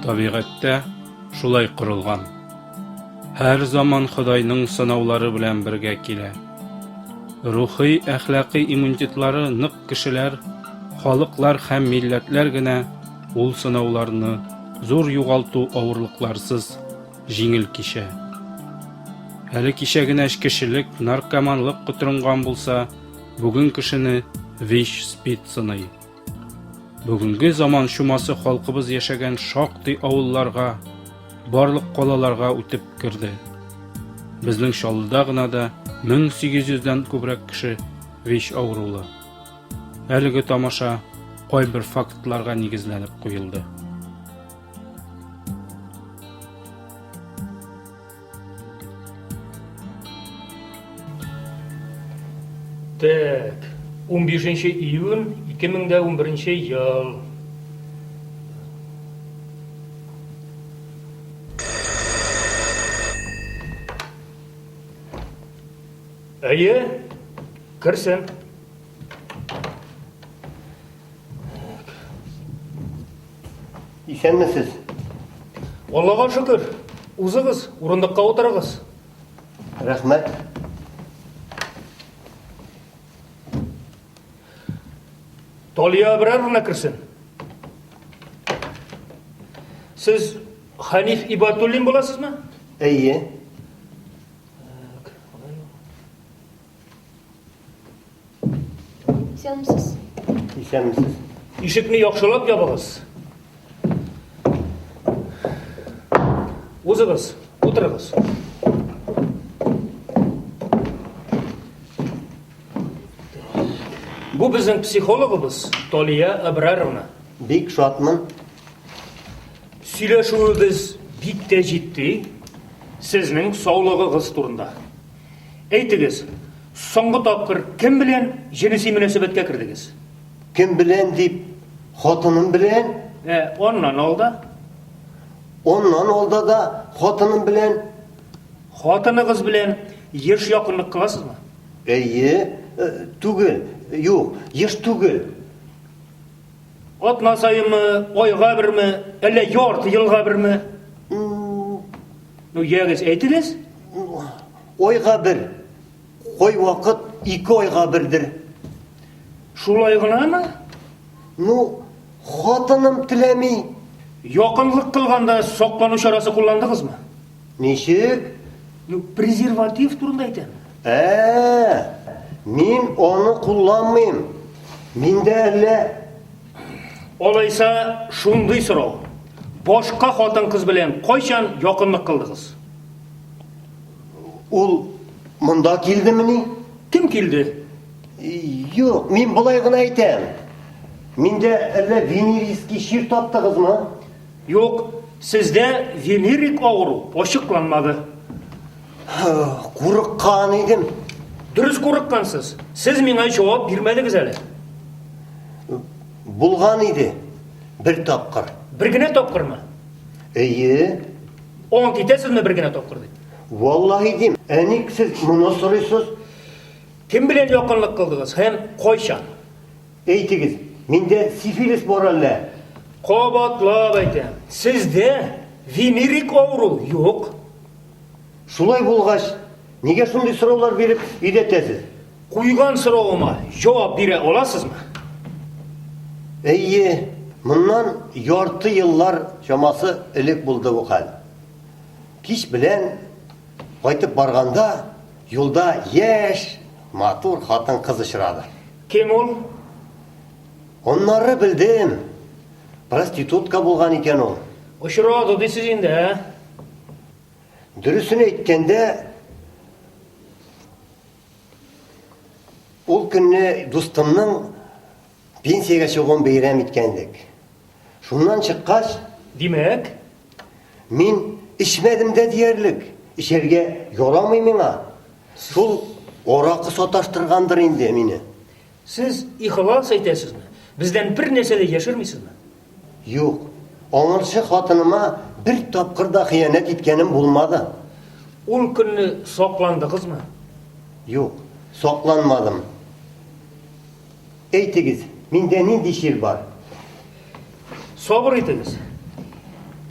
Табигатьтә шулай корылган. Һәр заман Ходайның сынаулары белән бергә килә. Рухи, әхлакый иммунитетлары нык кешеләр, халыклар һәм милләтләр генә ул сынауларны зур югалту авырлыкларсыз җиңел кичә. Әле кичә генә эчкечелек, наркоманлык котырынган булса, бүген кешене ВИЧ, СПИД сыный. Бүгенге заман чумасы халкыбыз яшәгән шактый авылларга, барлык калаларга үтеп керде. Безнең Чаллыда гына да 1800 дән күбрәк кеше ВИЧ авырулы. Әлеге тамаша кайбер фактларга нигезләнеп куелды. Так, 15 июнь 2011 ел. Әйе, керсен. Исәнмесез. Аллага шөкер. Узыгыз, урындыкка утырыгыз. Рәхмәт. Талия Абраровна керсен. Сез Ханиф Ибатуллин буласызмы? Әйе. Исәнмесез. Исәнмесез. Ишекне яхшылап ябыгыз. Узыгыз, утырыгыз. Бу безнең психологыбыз Талия Абраровна. Бик шатмын. Сөйләшүебез бик тә җитди. Сезнең саулыгыгыз турында. Әйтегез, соңгы тапкыр кем белән җенеси мөнәсәбәткә кердегез? Кем белән дип, хатыным белән. Ә, аннан алда? Аннан алда да хатыным белән. Хатыныгыз белән еш якынлык кыласызмы? Әйе, э, түгел, юк, еш түгел. Атна саенмы, айга берме, әллә ярты елга берме? Ну, ягез, әйтегез. Айга бер. Кайвакыт ике айга бердер. Шулай гынамы? Ну, хатыным теләми. Якынлык кылганда саклану чарасы кулландыгызмы? Ничек? Ну, презерватив турында әйтәм. Ә, мин аны кулланмыйм. Миндә әллә Алайса, шундый сорау. Башка хатын-кыз белән кайчан якынлык кылдыгыз? Ул монда килдемени? Кем килде? Юк, мин болай гына әйтәм. Миндә әллә венерический чир таптыгызмы? Юк, сездә венерик авыру ачыкланмады. Курыккан идем. Дөрес курыккансыз. Сез миңа җавап бирмәдегез әле. Булган иде. Бер тапкыр. Бер генә тапкырмы? Әйе. Ант итәсезме бер генә тапкыр дип? Валлаһи дим. Ә ник сез моны сорыйсыз? Кем белән якынлык кылдыгыз һәм кайчан? Әйтегез, миндә сифилис бар әллә? Кабатлап әйтәм, сездә венерик авыру юк. Шулай булгач, нигә шундый сораулар биреп йөдәтәсез? Куйган соравыма җавап бирә аласызмы? Әйе, моннан ярты еллар чамасы элек булды бу хәл. Кич белән кайтып барганда юлда яшь, матур хатын-кыз очрады. Кем ул? Аннары белдем, проститутка булган икән ул. Очрады дисез инде, ә? Дөресен әйткәндә, ул көнне дустымның пенсиягә чыгуын бәйрәм иткән идек. Шуннан чыккач, Димәк, мин эчмәдем дә диярлек. Эчәргә ярамый миңа. Шул аракы саташтыргандыр инде мине. Сез ихлас әйтәсезме? Бездән бер нәрсә дә яшермисезме? Юк, аңарчы хатыныма бер тапкыр да хыянәт иткәнем булмады. Ул көнне сакландыгызмы? Юк, сакланмадым. Әйтегез, миндә нинди чир бар? Сабыр итегез.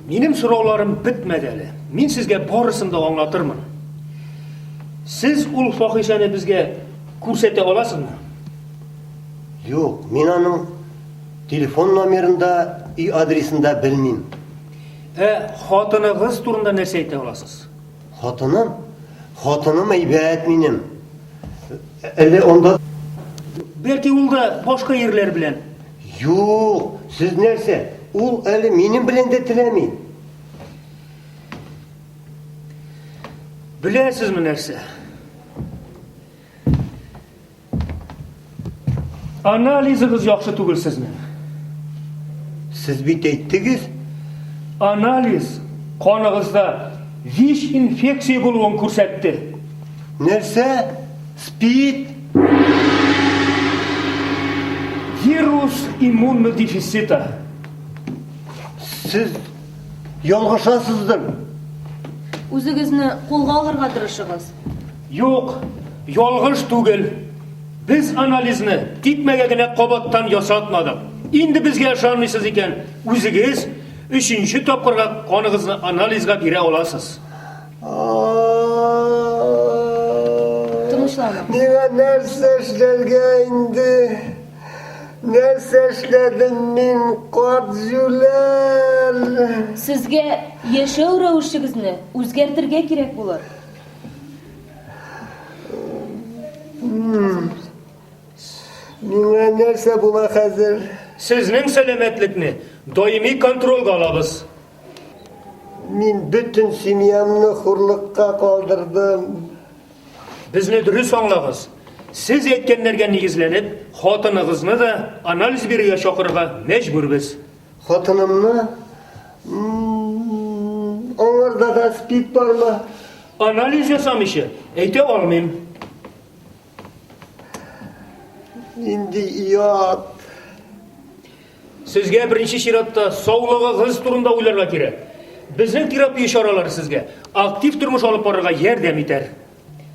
Минем сорауларым бетмәде әле. Мин сезгә барысын да аңлатырмын. Сез ул фахишәне безгә күрсәтә аласызмы? Юк, мин аның телефон номерын да, өй адресын да белмим. Ә хатыныгыз турында нәрсә әйтә аласыз? Хатыным? Хатыным әйбәт минем. Әллә анда... Бәлки ул да башка ирләр белән? Юк, сез нәрсә? Ул әле минем белән дә теләми. Беләсезме нәрсә? Анализыгыз яхшы түгел сезнең. Сез бит әйттегез. Анализ каныгызда ВИЧ инфекция булуын күрсәтте. Нәрсә? СПИД? Вирус иммунного дефицита. Сез ялгышасыздыр. Үзегезне кулга алырга тырышыгыз. Юк, ялгыш түгел. Без анализны тикмәгә генә кабаттан ясатмадык. Инде безгә ышанмыйсыз икән, үзегез өченче тапкырга каныгызны анализга бирә аласыз. Тынычланыгыз. Миңа нәрсә эшләргә инде? Нәрсә эшләдем мин, карт җүләр? Сезгә яшәү рәвешегезне үзгәртергә кирәк булыр. Миңа нәрсә була хәзер? Сезнең сәламәтлекне даими контрольгә алабыз. Мин бөтен семьямны хурлыкка калдырдым. Безне дөрес аңлагыз. Сез әйткәннәргә нигезләнеп, хатыныгызны да анализ бирергә чакырырга мәҗбүрбез. Хатынымны? Аңарда да спид бармы? Анализ ясамыйча әйтә алмыйм. Нинди оят! Сезгә беренче чиратта саулыгыгыз турында уйларга кирәк. Безнең терапия чаралары сезгә актив тормыш алып барырга ярдәм итәр.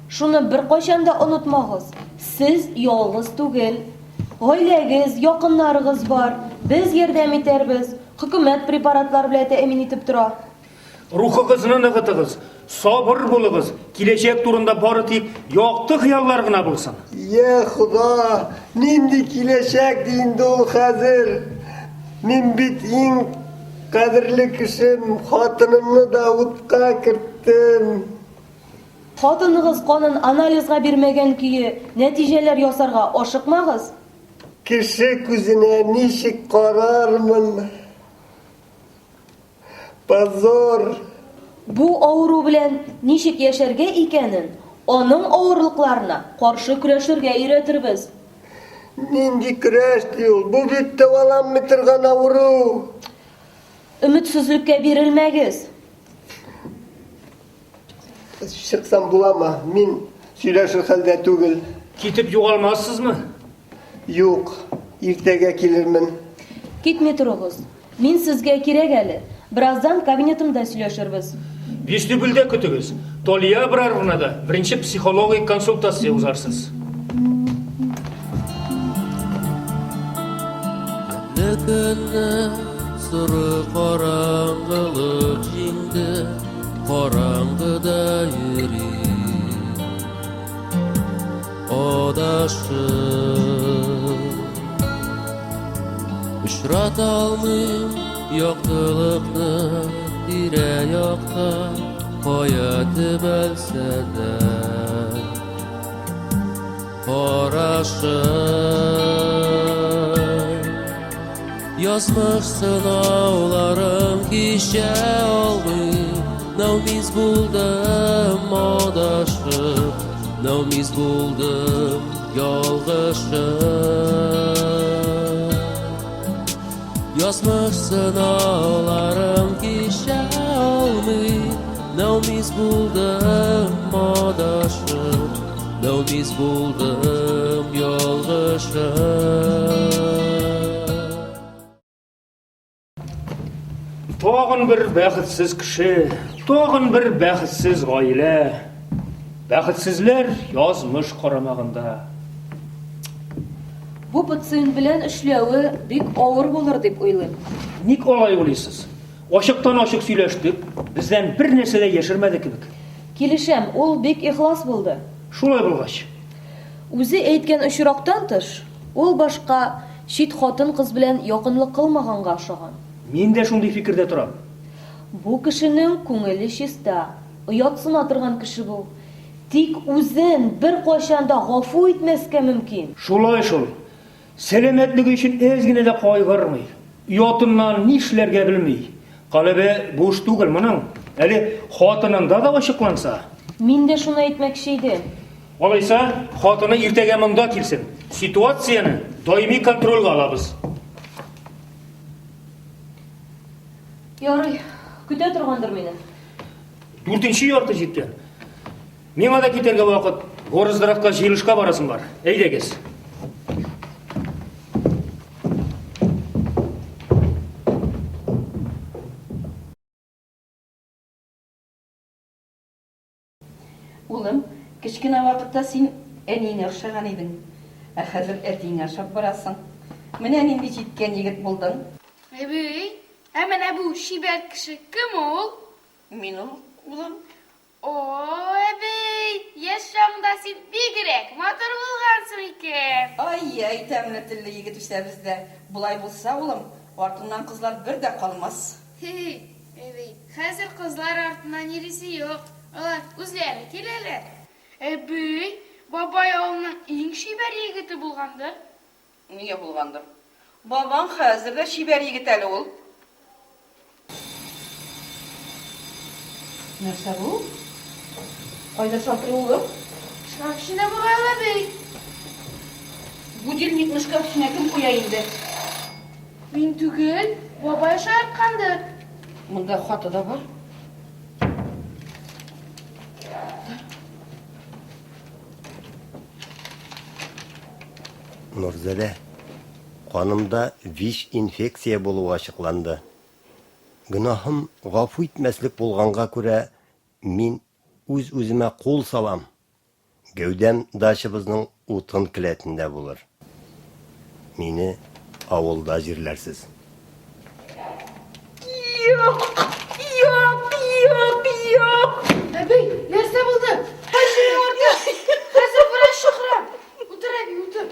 Шуны беркайчан да онытмагыз, сез ялгыз түгел. Гаиләгез, якыннарыгыз бар, без ярдәм итәрбез, хөкүмәт препаратлар белән тәэмин итеп тора. Рухыгызны ныгытыгыз, сабыр булыгыз, киләчәк турында бары тик якты хыяллар гына булсын. Йә Хода, нинди киләчәк ди инде ул хәзер? Мин бит иң кадерле кешем, хатынымны да утка керттем. Хатыныгыз канын анализга бирмәгән көе нәтиҗәләр ясарга ашыкмагыз. Кеше күзенә ничек карармын? Позор! Бу авыру белән ничек яшәргә икәнен, аның авырлыкларына каршы көрәшергә өйрәтербез. Нинди көрәш ди ул? Бу бит дәваланмый торган авыру. Өметсезлеккә бирелмәгез. Чыксам буламы? Мин сөйләшер хәлдә түгел. Китеп югалмассызмы? Юк, иртәгә килермен. Китми торыгыз. Мин сезгә кирәк әле. Бераздан кабинетымда сөйләшербез. Вестибюльдә көтегез. Талия Абраровнада беренче психологик консультация узарсыз. Ямьле көнне соры караңгылык җиңде, караңгыда йөри. Адашып Очрата алмыйм яктылыкны тирә-якта, кая төбәлсә дә. Карашым Язмыш сынауларын кичә алмыйм Нәүмиз булдым адашып Нәүмиз булдым ялгышып Язмыш сынауларын кичә алмыйм Нәүмиз булдым адашып Нәүмиз булдым ялгышып. Тагын бер бәхетсез кеше, тагын бер бәхетсез гаилә. Бәхетсезләр язмыш карамагында. Бу пациент белән эшләве бик авыр булыр дип уйлыйм. Ник алай уйлыйсыз? Ачыктан-ачык сөйләштек, бездән бер нәрсә дә яшермәде кебек. Килешәм, ул бик ихлас булды. Шулай булгач. Үзе әйткән очрактан тыш, ул башка чит хатын-кыз белән якынлык кылмаганга ошаган. Мин дә шундый фикердә торам. Бу кешенең күңеле чиста, оятсына торган кеше бу. Тик үзен беркайчан да гафу итмәскә мөмкин. Шулай шул. Сәламәтлеге өчен әз генә дә кайгырмый. Оятыннан нишләргә белми. Калебе буш түгел моның. Әле хатынында да ачыкланса. Мин дә шуны әйтмәкче идем. Алайса, хатыны иртәгә монда килсен. Ситуацияне даими контрольгә алабыз. Ярый, көтә торгандыр мине. Дүртенче ярты җиткән. Миңа да китәргә вакыт. Горздравка җыелышка барасым бар. Әйдәгез. Улым, кечкенә вакытта син әниеңә охшаган идең. Ә хәзер әтиеңә охшап барасың. Менә нинди җиткән егет булдың. Әби, ә менә бу чибәр кеше кем ул? Мин ул, улым. О, әби, яшь чагыңда син бигрәк матур булгансың икән. Ай-яй, тәмле телле егет үсә бездә. Болай булса, улым, артыңнан кызлар бер дә калмас. Хи-хи, әби, хәзер кызлар артыннан йөрисе юк, алар үзләре киләләр. Әби, бабай авылның иң чибәр егете булгандыр? Нигә булгандыр? Бабаң хәзер дә чибәр егет әле ул. Нәрсә бу? Кайда шалтырый, улым? Шкаф эчендә бугай ул, әби. Будильникны шкаф эченә кем куя инде? Мин түгел, бабай шаярткандыр. Монда хаты да бар. Нурзадә, канымда ВИЧ-инфекция булуы ачыкланды. Гөнаһым гафу итмәслек булганга күрә, мин үз-үземә кул салам. Гәүдәм дачабызның утын келәтендә булыр. Мине авылда җирләрсез. Юк, юк, юк, юк. Әби, нәрсә булды? Кай җирең авырта? Хәзер врач чакырам. Утыр, әби, утыр.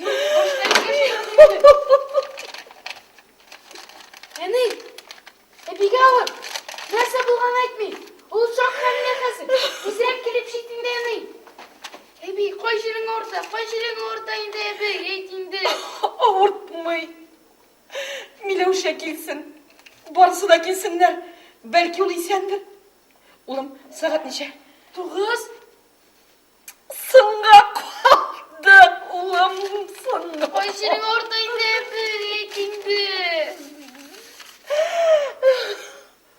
Юк, башта нигә шалтыратып инде? Әни, Әбигә авыр. Нәрсә булганын әйтми. Ул шок хәлендә хәзер. Тизрәк килеп җит инде, әни. Әби, кай җирең авырта? Кай җирең авырта инде, әби? Әйт инде. Авыртмый. Миләүшә килсен. Барысы да килсеннәр. Бәлки ул исәндер. Улым, сәгать ничә? Тугыз. Соңга калды, улым, соңга. Кай җирең авырта инде, әби, әйт инде.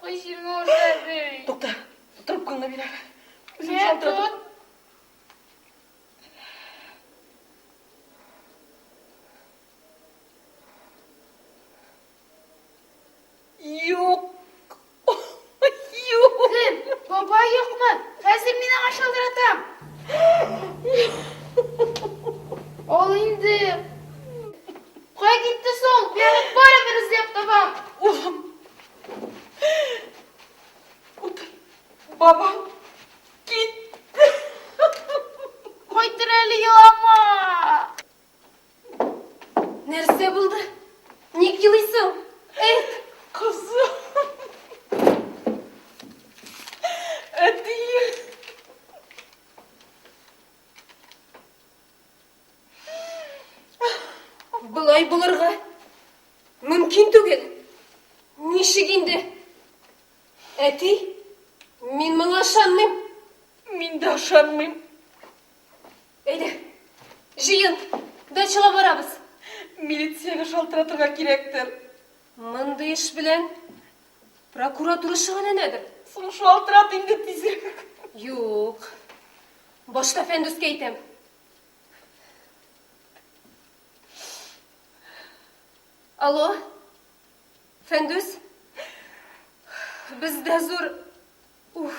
Кай җирең авырта, әби? Тукта, трубкаңны бир әле. Үзем Мә, шалтыратам. тот. Юк. Юк. Кем? Бабай юкмы? Хәзер мин аңа шалтыратам. Ал инде. Кая китте соң? Мин аны барыбер эзләп табам. Улым. Утыр. Бабаң китте. Кайтыр әле, елама. Нәрсә булды? Ник елыйсың? Әйт! Кызым. Әтием. Болай булырга мөмкин түгел. Ничек инде? Әти, мин моңа ышанмыйм. Мин дә ышанмыйм. Әйдә, җыен, дачага барабыз. Милициягә шалтыратырга кирәктер. Мондый эш белән прокуратура шөгыльләнәдер. Соң шалтырат инде тизрәк. Юк. Башта Фәндүскә әйтәм. Алло, Фәндүс? Бездә зур Уф,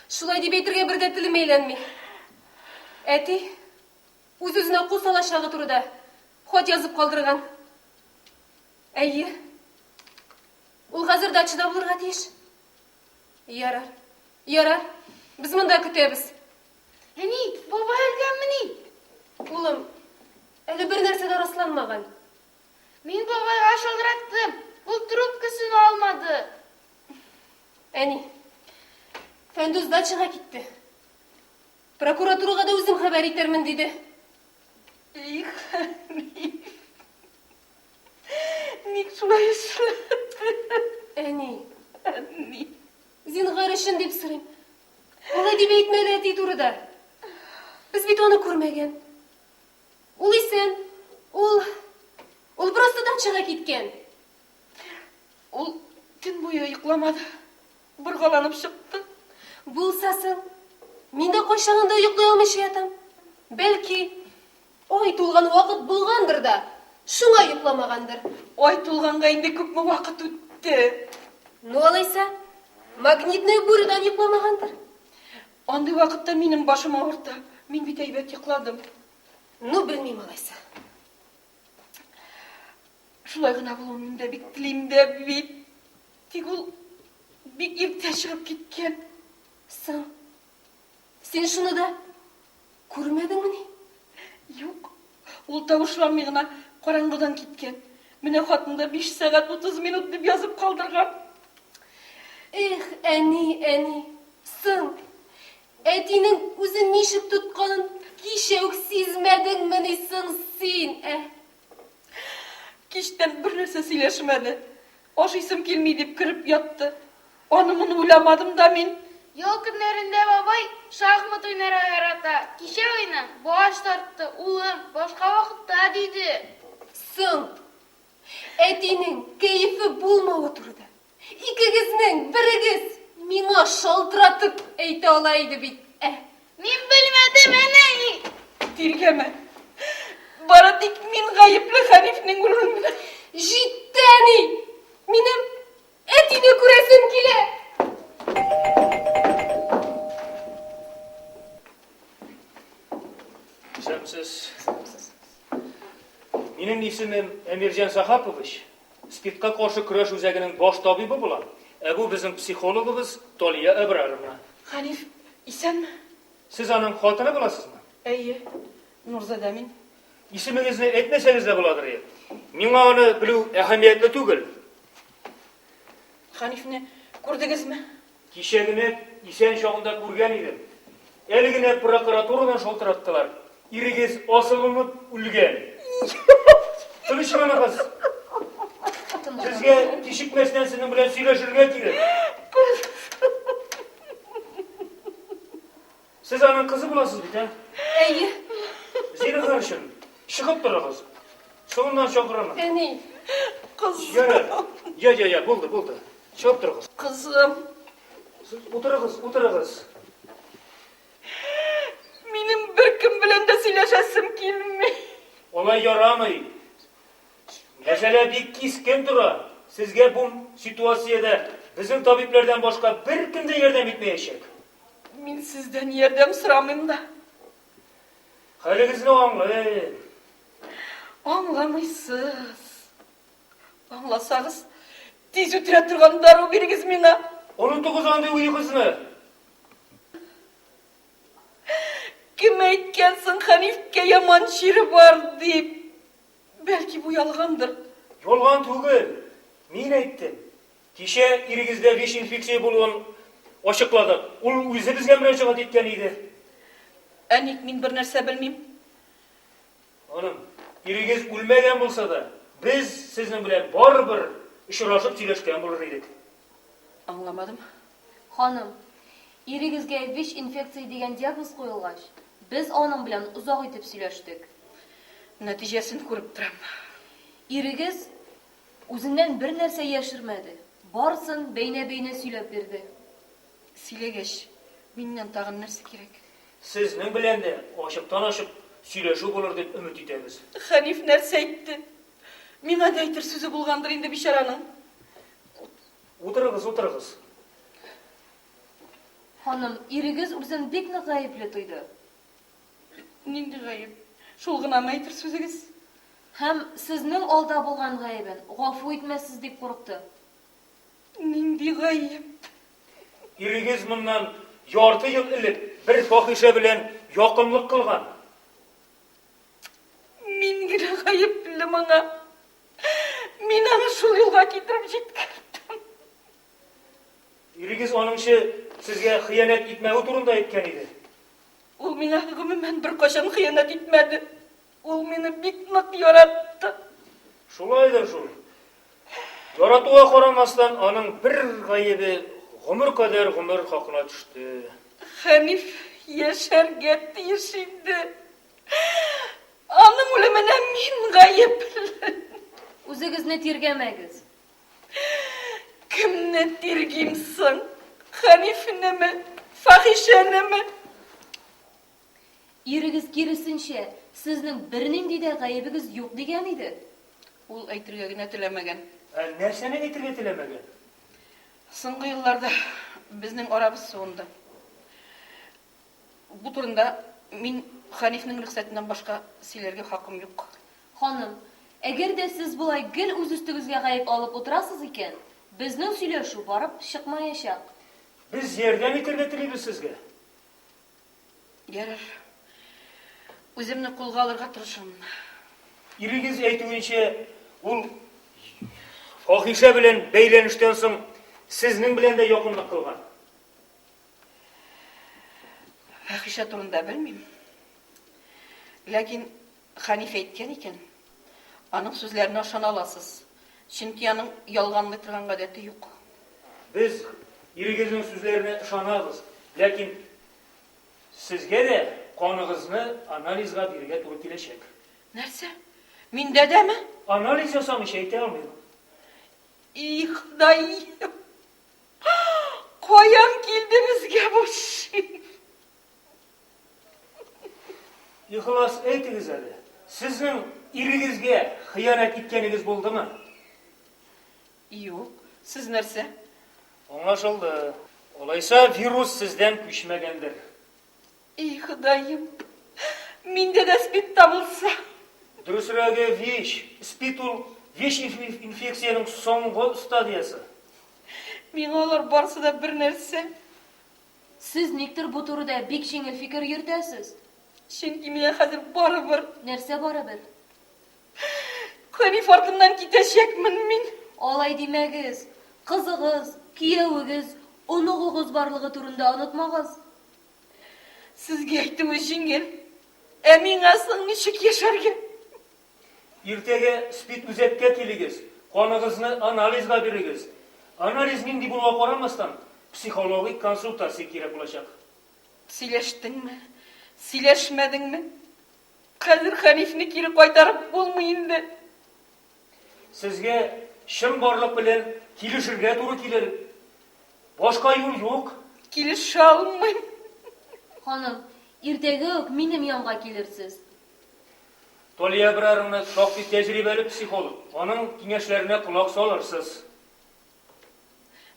шулай дип әйтергә бер дә телем әйләнми. Әти үз-үзенә кул салачагы турыда хат язып калдырган. Әйе. Ул хәзер дачада булырга тиеш. Ярар. Ярар. Без монда көтәбез. Әни, бабай үлгәнмени? Улым, әле бер нәрсә дә расланмаган. Мин бабайга шалтыраттым. Ул трубкасын алмады. Әни, Фәндүс дачага китте. Прокуратурага да үзем хәбәр итәрмен, диде. Их, Хәниф. Ник шулай эшләде? Әни. Әни. Зинһар өчен дип сорыйм. Алай дип әйтмә әле әти турыда. Без бит аны күрмәгән. Ул исән. Ул ул просто дачага киткән. Ул төн буе йокламады. Боргаланып чыкты. Булса соң, мин дә кайчагында йоклый алмыйча ятам. Бәлки, ай тулган вакыт булгандыр да, шуңа йокламагандыр. Ай тулганга инде күпме вакыт үтте. Ну, алайса, магнитная бурядан йокламагандыр. Андый вакытта минем башым авырта. Мин бит әйбәт йокладым. Ну, белмим алайса. Шулай гына булуын мин дә бик телим дә бит. Тик ул бик иртә чыгып киткән. Соң, син шуны да күрмәдеңмени? Юк, ул тавышланмый гына караңгыдан киткән. Менә хатында 5 сәгать 30 минут дип язып калдырган. Эх, әни, әни, соң, әтинең үзен ничек тотканын кичә үк сизмәдеңмени соң син, ә? Кичтән бер нәрсә сөйләшмәде. Ашыйсым килми дип кереп ятты. Аны-моны уйламадым да мин. Ял көннәрендә бабай шахмат уйнарга ярата. Кичә уйны баш тартты, улым, башка вакытта, диде. Соң, әтинең кәефе булмавы турыда икегезнең берегез миңа шалтыратып әйтә ала иде бит, ә? Мин белмәдем, әнә! Тиргәмә. Бары тик мин гаепле Хәнифнең үлемендә. Җитте, әни! Минем әтине күрәсем килә! Исәнмесез. Минем исемем Әмирҗан Сахапович. Спидка каршы көрәш үзәгенең баш табибы була. Ә бу безнең психологыбыз Талия Әбраровна. Хәниф, исәнме? Сез аның хатыны буласызмы? Әйе, Нурзадә мин. Исемегезне әйтмәсәгез дә буладыр. Миңа аны белү әһәмиятле түгел. Хәнифне күрдегезме? Кичә генә исән чагында күргән идем. Әле генә прокуратурадан шалтыраттылар. Ирегез асылынып үлгән. Тынычланыгыз. Сезгә кичекмәстән сезнең белән сөйләшергә кирәк. Сез аның кызы буласыз бит, ә? Әйе. Зинһар өчен, чыгып торыгыз. Соңыннан чакырырмын. Әни. Кызым. Ярар. Я, я, я, булды, булды. Чыгып торыгыз. Кызым. Сез утырыгыз, утырыгыз. Минем беркем белән дә сөйләшәсем килми. Алай ярамый. Мәсьәлә бик кискен тора. Сезгә бу ситуациядә безнең табибләрдән башка беркем дә ярдәм итмәячәк. Мин сездән ярдәм сорамыйм да. Хәлегезне аңлыйм. Аңламыйсыз. Аңласагыз, тиз үтерә торган дару бирегез миңа. Онытыгыз андый уегызны. Кем әйткән соң Хәнифкә яман чире бар дип? Бәлки бу ялгандыр? Ялган түгел. Мин әйттем. Кичә ирегездә ВИЧ-инфекция булуын ачыкладык. Ул үзе безгә мөрәҗәгать иткән иде. Ә ник мин бернәрсә белмим? Ханым, ирегез үлмәгән булса да, без сезнең белән барыбер очрашып сөйләшкән булыр идек. Аңламадым. Ханым, ирегезгә ВИЧ-инфекция дигән диагноз куелгач, без аның белән озак итеп сөйләштек. Нәтиҗәсен күреп торам. Ирегез Үзеннән бернәрсә яшермәде, барысын бәйнә-бәйнә сөйләп бирде. Сөйләгәч, миннән тагын нәрсә кирәк? Сезнең белән дә ачыктан-ачык сөйләшү булыр дип өмет итәбез. Хәниф нәрсә әйтте? Миңа да әйтер сүзе булгандыр инде бичараның. Утырыгыз, утырыгыз. Ханым, ирегез үзен бик нык гаепле тойды. Нинди гаеп? Шул гынамы әйтер сүзегез? Һәм сезнең алда булган гаебен гафу итмәссез дип курыкты. Нинди гаеп? Ирегез моннан ярты ел элек бер фахишә белән якынлык кылган. Мин генә гаепле моңа. Мин аны шул юлга китереп җиткердем. Ирегез аныңчы сезгә хыянәт итмәве турында әйткән иде. Ул миңа гомумән беркайчан хыянәт итмәде. Ул мине бик нык яратты. Шулайдыр шул. Яратуга карамастан, аның бер гаебе гомер кадәр гомер хакына төште. Хәниф яшәргә тиеш иде. Аның үлеменә мин гаепле. Үзегезне тиргәмәгез. Кемне тиргим соң? Хәнифнеме? Фахишәнеме? Ирегез киресенчә, сезнең бернинди дә гаебегез юк дигән иде. Ул әйтергә генә теләмәгән. Ә нәрсәне әйтергә теләмәгән? Соңгы елларда безнең арабыз суынды. Бу турында мин Хәнифнең рөхсәтеннән башка сөйләргә хакым юк. Ханым, әгәр дә сез болай гел үз өстегезгә гаеп алып утырасыз икән, безнең сөйләшү барып чыкмаячак. Без ярдәм итәргә телибез сезгә. Ярар. Үземне кулга алырга тырышырмын. Ирегез әйтүенчә, ул фахишә белән бәйләнештән соң сезнең белән дә якынлык кылган. Фахишә турында белмим. Ләкин Хәниф әйткән икән, аның сүзләренә ышана аласыз. Чөнки аның ялганлый торган гадәте юк. Без ирегезнең сүзләренә ышанабыз, ләкин сезгә дә каныгызны анализга бирергә туры киләчәк. Нәрсә? Миндә дәме? Анализ ясамыйча әйтә алмыйм. И, Ходаем! Каян килде безгә бу шик? Ихлас әйтегез әле, сезнең ирегезгә хыянәт иткәнегез булдымы? Юк, сез нәрсә? Аңлашылды. Алайса вирус сездән күчмәгәндер. И, Ходаем, миндә дә спид табылса. Дөресрәге, ВИЧ. Спид ул ВИЧ инфекциянең соңгы стадиясе. Миңа алар барысы да бер нәрсә. Сез никтер бу турыда бик җиңел фикер йөртәсез. Чөнки миңа хәзер барыбер. Нәрсә барыбер? Хәниф артыннан китәчәкмен мин. Алай димәгез. Кызыгыз, киявегез, оныгыгыз барлыгы турында онытмагыз. Сезгә әйтүе җиңел. Ә миңа соң ничек яшәргә? Иртәгә СПИД-үзәккә килегез, каныгызны анализга бирегез. Анализ нинди булуга карамастан, психологик консультация кирәк булачак. Сөйләштеңме, сөйләшмәдеңме? Хәзер Хәнифне кире кайтарып булмый инде. Сезгә чынбарлык белән килешергә туры килер. Башка юл юк. Килешә алмыйм. Ханым, иртәгә үк минем янга килерсез. Талия Абраровна шактый тәҗрибәле психолог. Аның киңәшләренә колак салырсыз.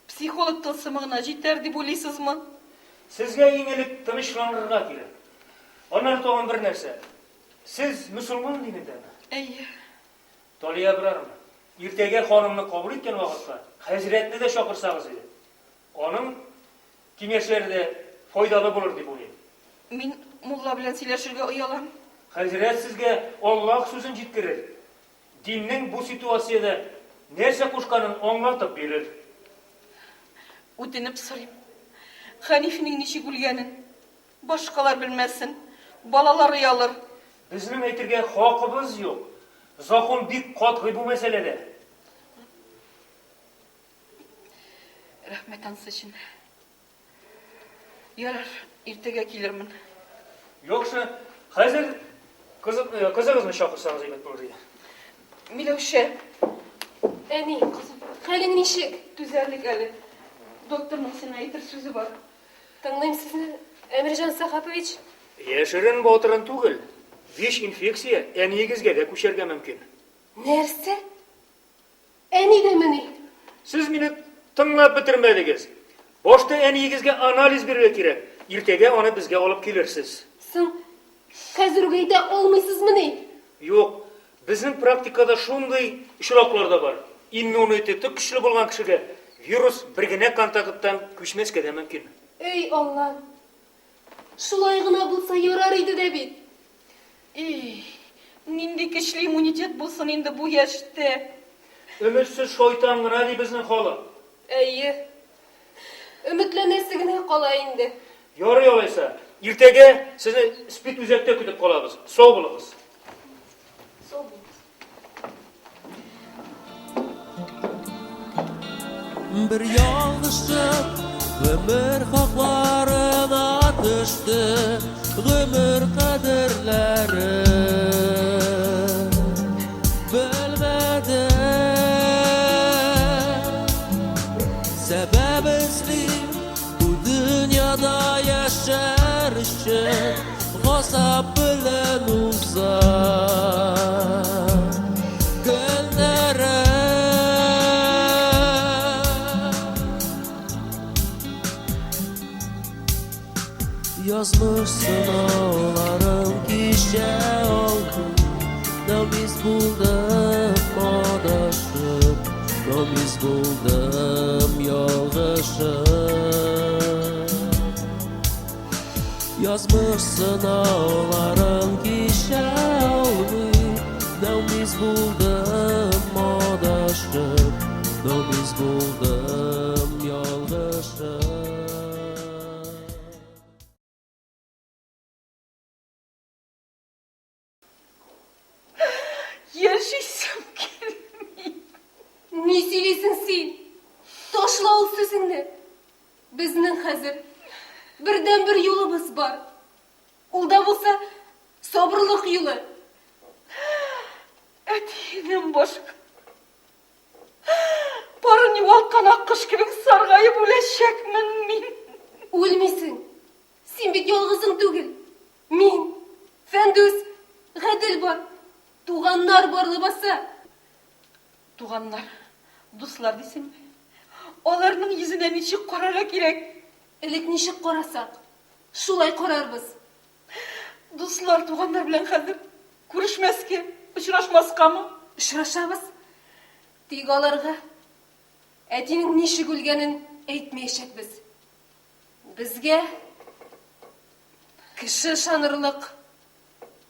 Психолог тылсымы гына җитәр дип уйлыйсызмы? Сезгә иң элек тынычланырга кирәк. Аннары тагын бер нәрсә. Сез мөселман динендәме? Әйе. Талия Абраровна, иртәгә ханымны кабул иткән вакытта хәзрәтне дә чакырсагыз иде. Аның киңәшләре дә файдалы булыр дип уйлыйм. Мин мулла белән сөйләшергә оялам. Хәзрәт сезгә Аллаһ сүзен җиткерер. Диннең бу ситуациядә нәрсә кушканын аңлатып бирер. Үтенеп сорыйм, Хәнифнең ничек үлгәнен башкалар белмәсен, балалар оялыр. Безнең әйтергә хакыбыз юк. Закон бик катгый бу мәсьәләдә. Рәхмәт ансы өчен. Ярар, иртәгә килермен. Яхшы. Хәзер э, кызыгызны чакырсагыз әйбәт булыр иде. Миләүшә. Әни, кызым, хәлең ничек? Түзәрлек әле. Докторның сиңа әйтер сүзе бар. Тыңлыйм сезне, Әмирҗан Сәхапович. Яшерен батырын түгел. ВИЧ инфекция әниегезгә дә күчәргә мөмкин. Нәрсә? Әни дәмени? Сез мине тыңлап бетермәдегез. Башта әниегезгә анализ бирергә кирәк. Иртәгә аны безгә алып килерсез. Соң, хәзер үк әйтә алмыйсызмыни? Юк. Безнең практикада шундый очраклар да бар. Иммунитеты көчле булган кешегә вирус бер генә контакттан күчмәскә дә мөмкин. Эй, Аллам! Шулай гына булса ярар иде дә бит. Эй, нинди көчле иммунитет булсын инде бу яшьтә? Өметсез шайтан гына, ди безнең халык. Әйе. Өметләнәсе генә кала инде. Ярый алайса. Иртәгә сезне СПИД үзәктә көтеп калабыз. Сау булыгыз. Сау булыгыз. Бер ялгышып гомер хакларына төште, гомер кадерләре белмәде. Сәбәп эзлим бу дөньяда яшәр өчен, газап белән уза көннәрем. Язмыш сынауларын кичә алдым, Нәүмиз булдым адашып, Нәүмиз булдым ялгышып. Язмыш сынауларын кичә алмый, Нәүмиз булдым адашып, Нәүмиз булдым ялгышып. Яшисем килми. Ни сөйлисең син? Ташла ул сүзеңне. Безнең хәзер бердәнбер юлыбыз бар. Ул да булса сабырлык юлы. Әтиеңнән башка парын югалткан аккош кебек саргаеп үләчәкмен мин. Үлмисең. Син бит ялгызың түгел. Мин, Фәндүс, Гадел бар. Туганнар бар лабаса. Туганнар, дуслар дисеңме? Аларның йөзенә ничек карарга кирәк? Элек ничек карасак, шулай карарбыз. Дуслар, туганнар белән хәзер күрешмәскә, очрашмаскамы? Очрашабыз. Тик аларга әтинең ничек үлгәнен әйтмәячәкбез. Безгә кеше ышанырлык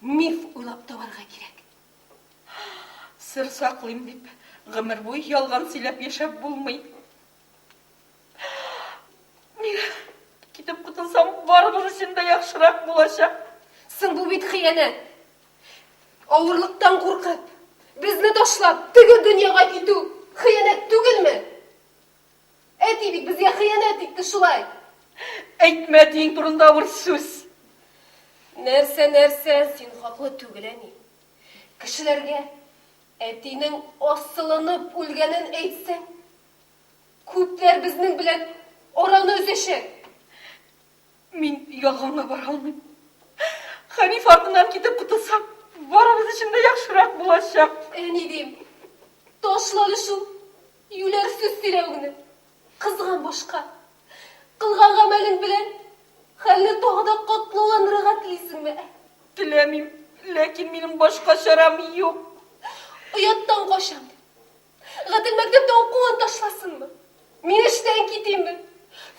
миф уйлап табарга кирәк. Сер саклыйм дип, гомер буе ялган сөйләп яшәп булмый. Мин китеп котылсам, барыбыз өчен дә яхшырак булачак. Соң бу бит хыянәт. Авырлыктан куркып, безне ташлап, теге дөньяга китү хыянәт түгелме? Әти бит безгә хыянәт итте шулай. Әйтмә әтиең турында авыр сүз. Нәрсә, нәрсә, син хаклы түгел, әни. Кешеләргә әтинең асылынып үлгәнен әйтсәң, күпләр безнең белән араны өзәчәк. Мин ялганга бара алмыйм. Хәниф артыннан китеп котылсам, барыбыз өчен дә яхшырак булачак. Әни дим, ташла әле шул юләр сүз сөйләвеңне. Кызган башка. Кылган гамәлең белән хәлне тагы да катлауландырырга телисеңме? Теләмим, ләкин минем башка чарам юк. Ояттан качам дип, Гадел мәктәптә укуын ташласынмы? Мин эштән китимме?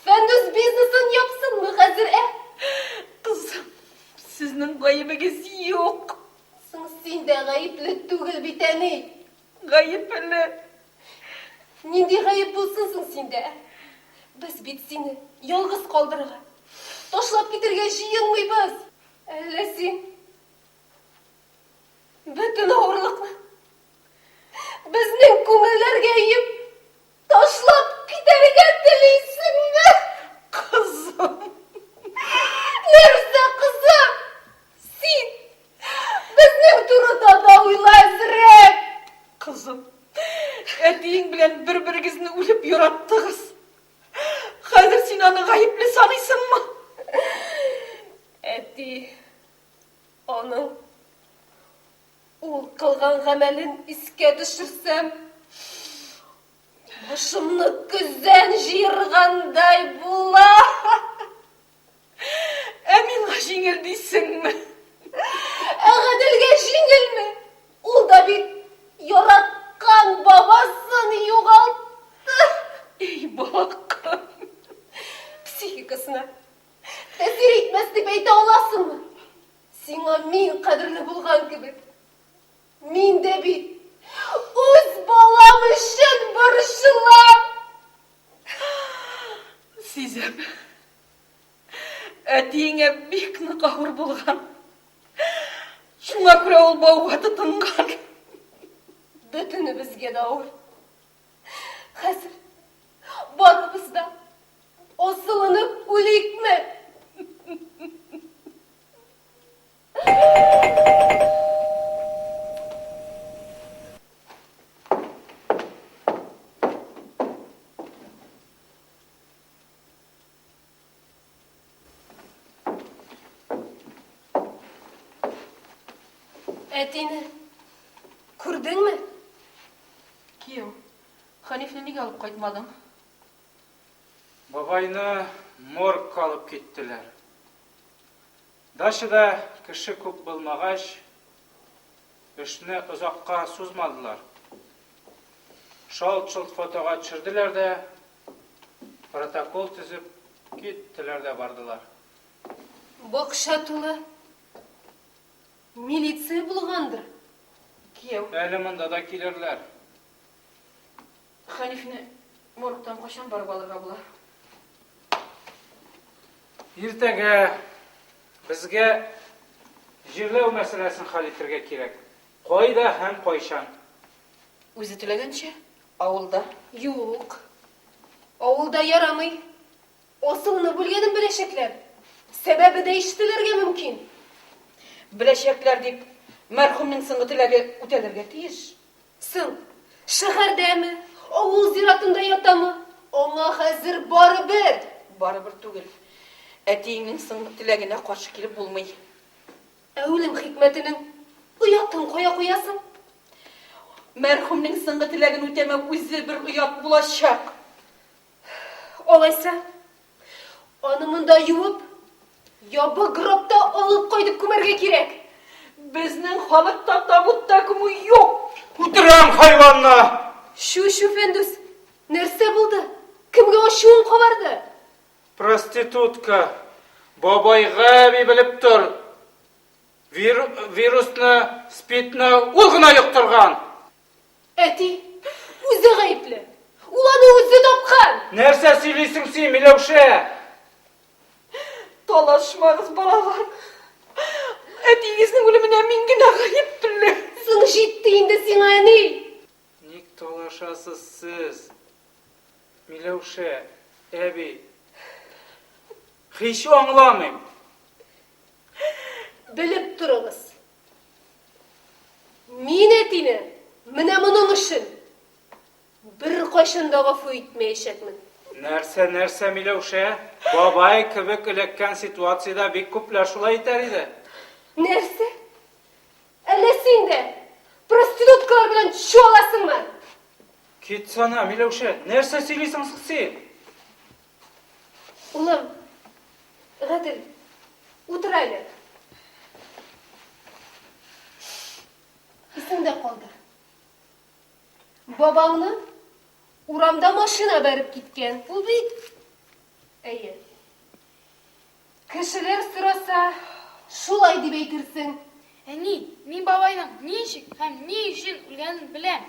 Фәндүс бизнесын япсынмы хәзер, ә? Кызым, сезнең гаебегез юк. Соң син дә гаепле түгел бит, әни. Гаепле. Нинди гаеп булсын соң синдә, ә? Без бит сине ялгыз калдырырга, ташлап китергә җыенмыйбыз. Әллә син бөтен авырлыкны Безнең күңелләргә өеп, ташлап китәргә телисеңме? Кызым. Нәрсә, кызым? Син безнең турыда да уйла әзрәк. Кызым, әтиең белән бер-берегезне үлеп яраттыгыз. Хәзер син аны гаепле саныйсыңмы? Әти, аның Ул кылган гамәлен искә төшерсәм, башымны көзән җыергандай була. Ә миңа җиңел дисеңме? Ә Гаделгә җиңелме? Ул да бит әйтә аласыңмы? Сиңа мин кадерле булган кебек. Мин дә бит үз балам өчен борчылам. Сизәм. Әтиеңә бик нык авыр булган. Шуңа күрә ул бауга тотынган. Бөтенебезгә дә авыр. Хәзер барыбыз да асылынып үликме? Әтине күрдеңме? Кияү, Хәнифне нигә алып кайтмадың? Бабайны моргка алып киттеләр. Дачада кеше күп булмагач, эшне озакка сузмадылар. Шалт-шолт фотога төшерделәр дә, протокол төзеп киттеләр дә бардылар. Бакча тулы милиция булгандыр, кияү. Әле монда да килерләр. Хәнифне моргтан кайчан барып алырга була? Иртәгә безгә җирләү мәсьәләсен хәл итәргә кирәк. Кайда һәм кайчан? Үзе теләгәнчә, авылда. Юк. Авылда ярамый. Асылынып үлгәнен беләчәкләр. Сәбәбе дә ишетелергә мөмкин. Беләчәкләр дип, мәрхүмнең соңгы теләге үтәлергә тиеш. Соң, шәһәрдәме, авыл зиратында ятамы, аңа хәзер барыбер. Барыбер түгел. Әтиеңнең соңгы теләгенә каршы килеп булмый. Ә үлем хикмәтенең оятын кая куясың? Мәрхүмнең соңгы теләген үтәмәү үзе бер оят булачак. Алайса, аны монда юып, ябык гробта алып кайтып күмәргә кирәк. Безнең халыкта табутта күмү юк. Үтерәм хайванны! Чү, чү, Фәндүс, нәрсә булды? Кемгә ачуың кабарды? Проститутка, бабайга әби белеп тор. Вир, вирусны, спидны ул гына йоктырган. Әти үзе гаепле. Ул аны үзе тапкан. Нәрсә сөйлисең син, Миләүшә? Талашмагыз, балалар. Әтиегезнең үлеменә мин генә гаепле. Соң җитте инде сиңа, әни. Ник талашасыз сез? Миләүшә, әби. Һич аңламыйм. Белеп торыгыз. Мин әтине менә моның өчен беркайчан да гафу итмәячәкмен. Нәрсә, нәрсә, Миләүшә? Бабай кебек эләккән ситуациядә бик күпләр шулай итәр иде. Нәрсә? Әллә син дә проституткалар белән чуаласыңмы? Китсана, Миләүшә, нәрсә сөйлисең соң син? Улым, Гадел, утыр әле. Исеңдә калдыр. Бабаңны урамда машина бәреп киткән. Ул бит. Әйе. Кешеләр сораса, шулай дип әйтерсең. Әни, мин бабайның ничек һәм ни өчен үлгәнен беләм.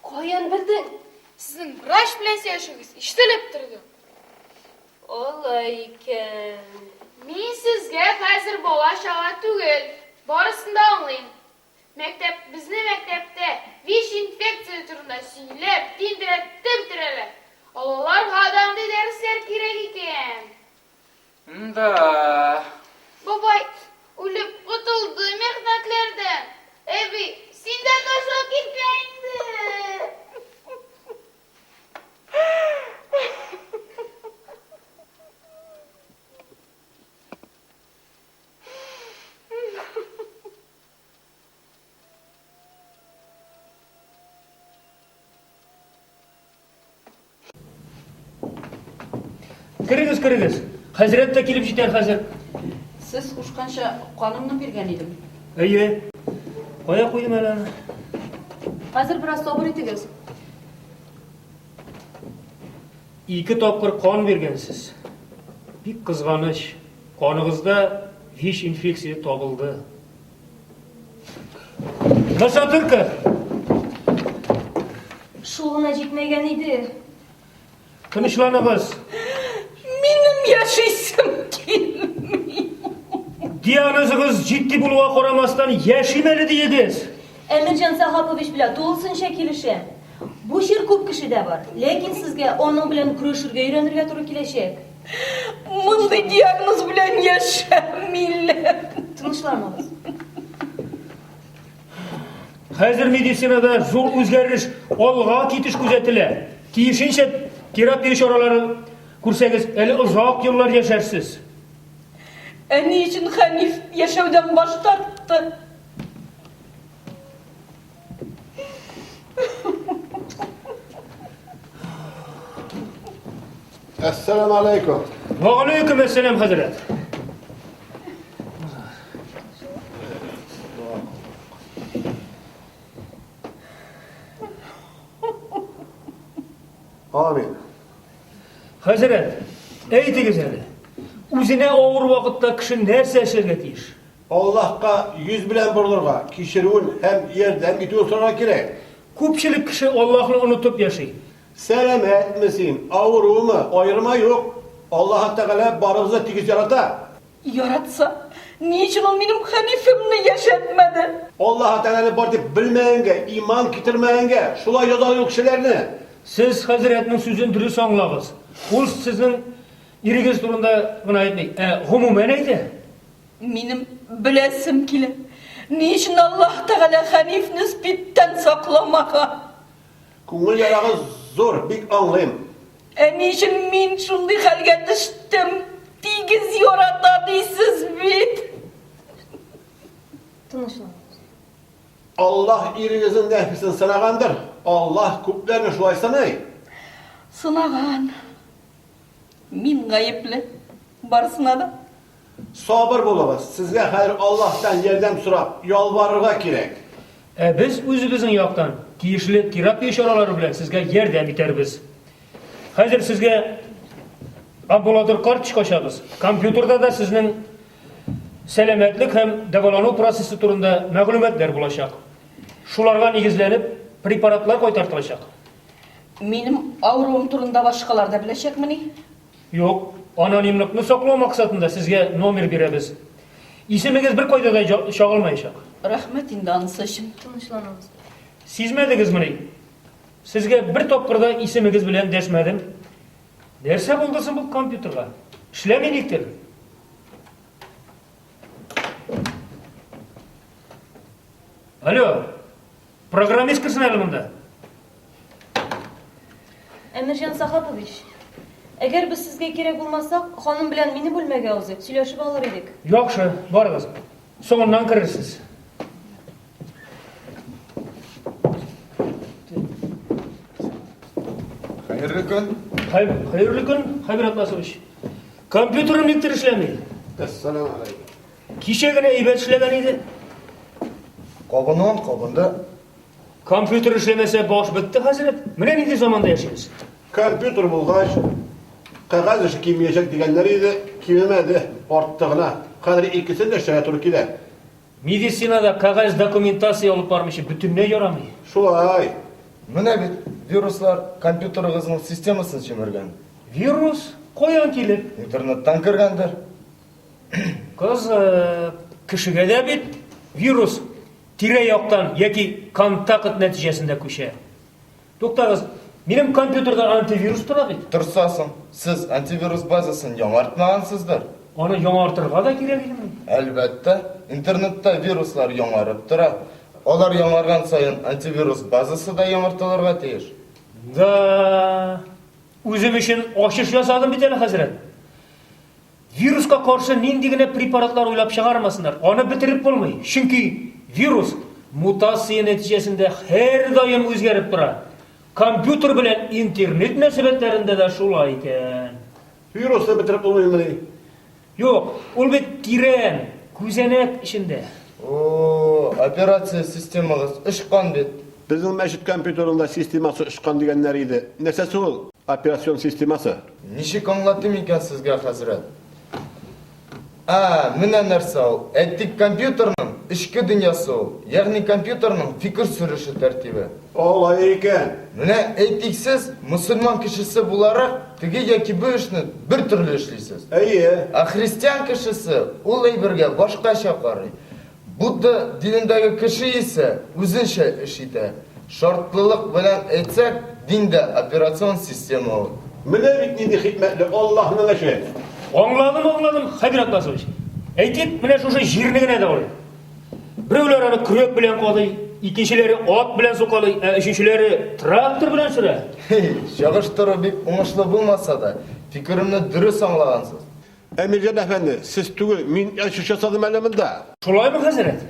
Каян белдең? Сезнең врач белән сөйләшүегез ишетелеп торды. Алай икән. Мин сезгә хәзер бала-чага түгел, барысын да аңлыйм. Мәктәп, безне мәктәптә ВИЧ-инфекция турында сөйләп, тинтерәтеп бетерәләр. Олыларга да андый дәресләр кирәк икән. Да. Бабай үлеп котылды михнәтләрдән. Әби, син дә ташлап китмә инде. Керегез, керегез. Хәзрәт тә килеп җитәр хәзер. Сез кушканча канымны биргән идем. Әйе. Кая куйдым әле аны? Хәзер бераз сабыр итегез. Ике тапкыр кан биргәнсез. Бик кызганыч. Каныгызда ВИЧ инфекция табылды. Нашатырка! Шул гына җитмәгән иде. Тынычланыгыз. Минем яшисем килми. Диагнозыгыз җитди булуга карамастан, яшим әле диегез. Әмирҗан Сахапович белән тулысынча килешәм. Бу чир күп кешедә бар, ләкин сезгә аның белән көрәшергә өйрәнергә туры киләчәк. Мондый диагноз белән яшәмиләр. Тынычланыгыз. Хәзер медицинада зур үзгәреш, алга китеш күзәтелә. Тиешенчә терапия чаралары күрсәгез, әле озак еллар яшәрсез. Ә ни өчен Хәниф яшәүдән баш тартты? Әссәламу алейкум. Ва алейкум әссәлам, хәзрәт. Амин. Хәзрәт, әйтегез әле. Үзенә авыр вакытта кеше нәрсә эшләргә тиеш? Аллаһка йөз белән борылырга, кичерүен һәм ярдәм итүен сорарга кирәк. Күпчелек кеше Аллаһны онытып яши. Сәламәтме син, авырумы, аерма юк. Аллаһы Тәгалә барыбызны тигез ярата. Яратса, ни өчен ул минем Хәнифемне яшәтмәде? Аллаһы Тәгаләне бар дип белмәгәнгә, иман китермәгәнгә шулай язалый ул кешеләрне. Сез хәзрәтнең сүзен дөрес аңлагыз. Ул сезнең ирегез турында гына әйтми, ә гомумән әйтә. Минем беләсем килә, ни өчен Аллаһ Тәгалә Хәнифне СПИДтән сакламаган? Күңел ярагыз зур, бик аңлыйм. Ә ни өчен мин шундый хәлгә төштем? Тигез ярата дисез бит. Тынычланыгыз. Аллаһ ирегезнең нәфесен сынагандыр. Аллаһ күпләрне шулай сыный. Сынаган. Мин гаепле. Барысына да. Сабыр булыгыз, сезгә хәзер Аллаһтан ярдәм сорап ялварырга кирәк. Ә без үзебезнең яктан тиешле терапия чаралары белән сезгә ярдәм итәрбез. Хәзер сезгә амбулатор карточка ачабыз. Компьютерда да сезнең сәламәтлек һәм дәвалану процессы турында мәгълүматлар булачак. Шуларга нигезләнеп, препаратлар кайтартылачак. Минем авыруым турында башкалар да беләчәкмени? Юк, анонимлыкны саклау максатында сезгә номер бирәбез. Исемегез беркайда да чагылмаячак. Рәхмәт инде анысы өчен. Тынычланыгыз. Сизмәдегезмени? Сезгә бер тапкыр да исемегез белән дәшмәдем. Нәрсә булды соң бу компьютерга? Эшләми никтер. Алло, программист керсен әле монда. Әмирҗан Сахапович, әгәр без сезгә кирәк булмасак, ханым белән мине бүлмәгә узыйк, сөйләшеп алыр идек. Яхшы, барыгыз. Соңыннан керерсез. Хәерле көн. Хәерле көн, Хәбир Атласович. Компьютерым никтер эшләми. Әссәламу алейкум. Кичә генә әйбәт эшләгән иде. Кабынуын кабынды. Компьютер эшләмәсә баш бетте, хәзрәт. Менә нинди заманда яшибез. Компьютер булгач, кәгазь эше кимиячәк дигәннәр иде, кимемәде, артты гына. Хәзер икесен дә эшләргә туры килә. Медицинада кәгазь документация алып бармыйча бөтенләй ярамый. Шулай. Менә бит, вируслар компьютерыгызның системасын җимергән. Вирус? Каян килеп? Интернеттан кергәндер. Кызык. Кешегә дә бит вирус тирә-яктан яки контакт нәтиҗәсендә күчә. Туктагыз, минем компьютерда антивирус тора бит. Торса соң, сез антивирус базасын яңартмагансыздыр? Аны яңартырга да кирәк идеме? Әлбәттә, интернетта вируслар яңарып тора. Алар яңарган саен антивирус базасы да яңартылырга тиеш. Да, үзем өчен ачыш ясадым бит әле, хәзрәт. Вируска каршы нинди генә препаратлар уйлап чыгармасыннар, аны бетереп булмый. Чөнки вирус мутация нәтиҗәсендә һәрдаим үзгәреп тора. Компьютер белән интернет мөнәсәбәтләрендә дә шулай икән. Вирусны бетереп булмыймыни? Юк, ул бит тирән, күзәнәк эчендә. О, операция системагыз очкан бит. Безнең мәчет компьютерында системасы очкан дигәннәр иде. Нәрсәсе ул, операцион системасы? Ничек аңлатыйм икән сезгә, хәзрәт? Ә, менә нәрсә ул. Әйтик, компьютерның эчке дөньясы ул, ягъни компьютерның фикер сөреше тәртибе. Алай икән. Менә, әйтик, сез, мөселман кешесе буларак, теге яки бу эшне бер төрле эшлисез. Әйе. Ә христиан кешесе ул әйбергә башкача карый. Будда динендәге кеше исә үзенчә эш итә. Шартлылык белән әйтсәк, дин дә операцион система ул. Менә бит нинди хикмәтле Аллаһның эше! Аңладым, аңладым, Хәбир Атласович. Әйтик, менә шушы җирне генә дә алыйк. Берәүләр аны көрәк белән казый, икенчеләре ат белән сукалый, ә өченчеләре трактор белән сөрә. Чагыштыру бик уңышлы булмаса да, фикеремне дөрес аңлагансыз. Әмирҗан әфәнде, сез түгел, мин ачыш ясадым әле монда. Шулаймы, хәзрәт?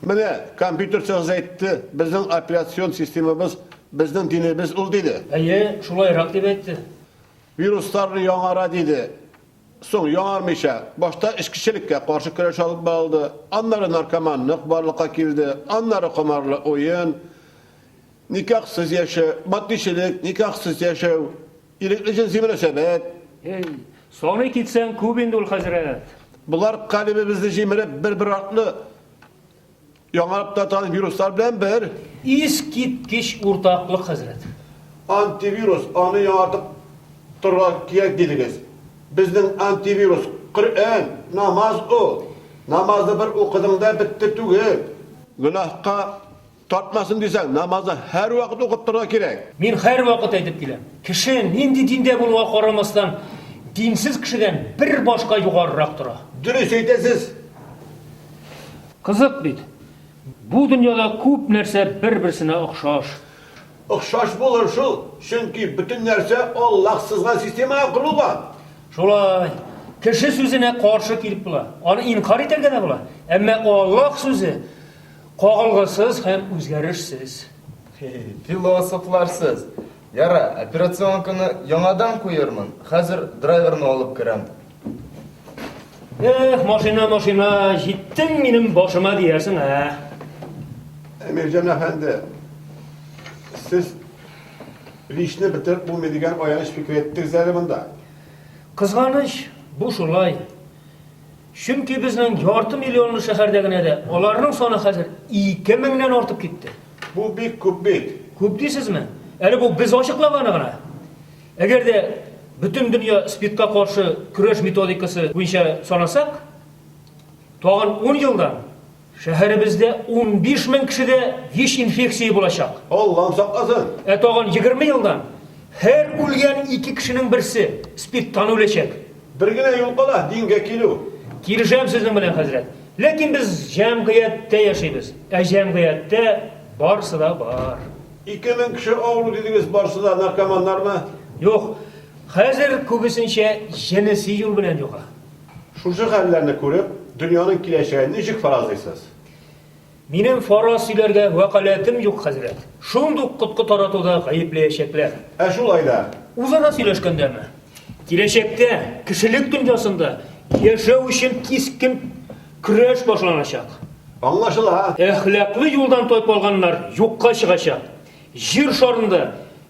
Менә компьютерчыгыз әйтте, безнең операцион системабыз, безнең динебез ул, диде. Әйе, шулайрак дип әйтте. Вируслар яңара, диде. Соң, яңармыйча, башта эчкечелеккә каршы көрәш алып барылды, аннары наркоманлык барлыкка килде, аннары комарлы уен, никахсыз яшәү, матдичелек, никахсыз яшәү, Ирекле җенси мөнәсәбәт. Эй, саный китсәң, күп инде ул, хәзрәт. Болар калебебезне җимереп, бер-бер артлы яңарып та торган вируслар белән бер. Искиткеч уртаклык, хәзрәт. Антивирус, аны яңартып торырга кирәк дидегез. Безнең антивирус, Коръән, намаз ул. Намазны бер укыдың да бетте түгел. Гөнаһка Тартмасын дисәң, намазны һәрвакыт укып торырга кирәк. Мин һәрвакыт әйтеп киләм, кеше нинди диндә булуга карамастан, динсез кешедән бер башка югарырак тора. Дөрес әйтәсез. Кызык бит, бу дөньяда күп нәрсә бер-берсенә охшаш. Охшаш булыр шул, чөнки бөтен нәрсә Аллаһ сызган системага корылган. Шулай. Кеше сүзенә каршы килеп була, аны инкарь итәргә дә була, әмма Аллаһ сүзе Кагылгысыз һәм үзгәрешсез. Философлар сез. Яра, операционканы яңадан куермын. Хәзер драйверны алып керәм. Эх, машина, машина, җиттең минем башыма диярсең, ә? Әмирҗан әфәнде, сез ВИЧны бетереп булмый дигән аяныч фикер әйттегез әле монда. Кызганыч, бу шулай. Чөнки безнең ярты миллионлы шәһәрдә генә дә аларның саны хәзер 2 меңнән артып китте. Бу бик күп бит. Күп дисезме? Әле бу без ачыклаганы гына. Әгәр дә бөтен дөнья СПИДка каршы көрәш методикасы буенча санасак, тагын 10 елдан Шәһәребездә 15 мең кешедә ВИЧ-инфекция булачак. Аллам сакласын! Ә тагын 20 елдан һәр үлгән ике кешенең берсе СПИДтан үләчәк. Бер генә юл кала, дингә килү. Килешәм сезнең белән, хәзрәт. Ләкин без җәмгыятьтә яшибез. Ә җәмгыятьтә барысы да бар. 2000 кеше авыру дидегез, барысы да наркоманнармы? Юк, хәзер күбесенчә җенеси юл белән йога. Шушы хәлләрне күреп, дөньяның киләчәген ничек фаразлыйсыз? Минем фараз сөйләргә вәкаләтем юк, хәзрәт. Шундук коткы таратуда гаепләячәкләр. Ә шулай да? Үзара сөйләшкәндәме? Киләчәктә кешелек дөньясында яшәү өчен кискен көрәш башланачак. Аңлашыла. Әхлаклы юлдан тайпалганнар юкка чыгачак. Җир шарында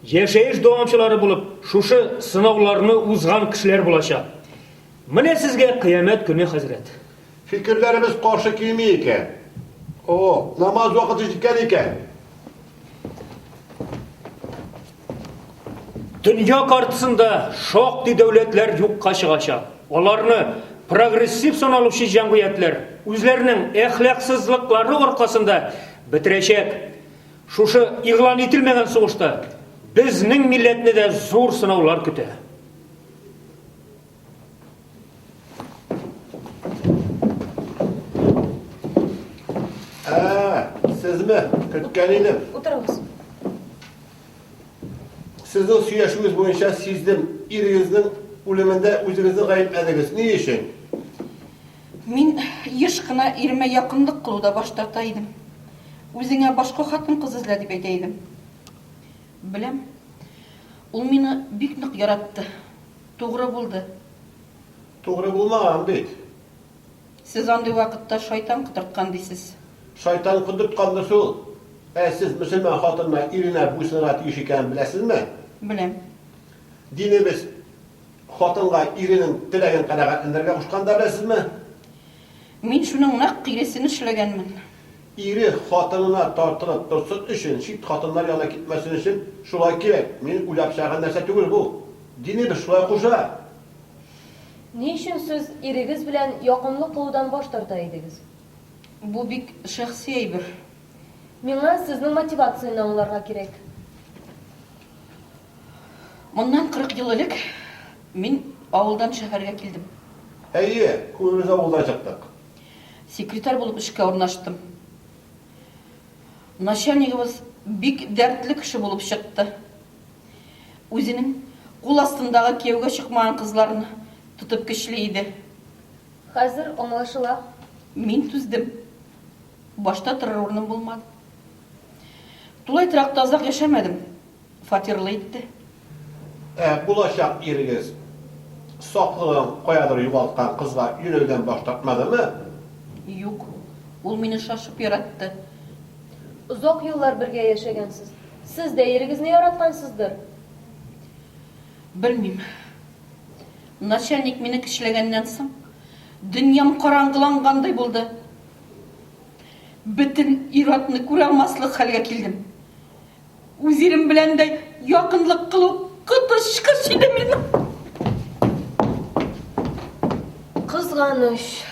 яшәеш дәвамчылары булып шушы сынауларны узган кешеләр булачак. Менә сезгә кыямәт көне, хәзрәт. Фикерләребез каршы килми икән. О, намаз вакыты җиткән икән. Дөнья картасында шактый дәүләтләр юкка чыгачак. Аларны прогрессив саналучы җәмгыятьләр үзләренең әхлаксызлыклары аркасында бетерәчәк. Шушы игълан ителмәгән сугышта безнең милләтне дә зур сынаулар көтә. Ә, сезме? Көткән идем. Утырыгыз. Сезнең сөйләшүегез буенча сиздем, ирегезнең үлемендә үзегезне гаепләдегез. Ни өчен? Мин еш кына иремә якынлык кылуда баш тарта идем. Үзеңә башка хатын-кыз эзлә дип әйтә идем. Беләм, ул мине бик нык яратты. Тугры булды. Тугры булмаган бит. Сез андый вакытта шайтан котырткан дисез. Шайтан котырткандыр шул. Ә сез мөселман хатынына иренә буйсынырга тиеш икәнен беләсезме? Беләм. Динебез хатынга иренең теләген канәгатьләндерергә кушкан да беләсезме? Мин шуның нәкъ киресен эшләгәнмен. Ире хатынына тартылып торсын өчен, чит хатыннар янына китмәсен өчен шулай кирәк. Мин уйлап чыгарган нәрсә түгел бу. Динебез шулай куша. Ни өчен сез ирегез белән якынлык кылудан баш тарта идегез? Бу бик шәхси әйбер. Миңа сезнең мотивацияне аңларга кирәк. Моннан 40 ел элек мин авылдан шәһәргә килдем. Әйе, күбебез авылдан чыктык. Секретарь булып эшкә урнаштым. Начальнигыбыз бик дәртле кеше булып чыкты. Үзенең кул астындагы кияүгә чыкмаган кызларны тотып көчли иде. Хәзер аңлашыла. Мин түздем. Башта торыр урыным булмады. Тулай торакта озак яшәмәдем. Фатирлы итте. Ә булачак ирегез саклыгын каядыр югалткан кызга өйләнүдән баш тартмадымы? Юк. Ул мине шашып яратты. Озак еллар бергә яшәгәнсез. Сез дә ирегезне яраткансыздыр? Белмим. Начальник мине көчләгәннән соң, дөньям караңгылангандай булды. Бөтен ир-атны күрә алмаслык хәлгә килдем. Үз ирем белән дә якынлык кылу коточкыч иде минем. Кызганыч.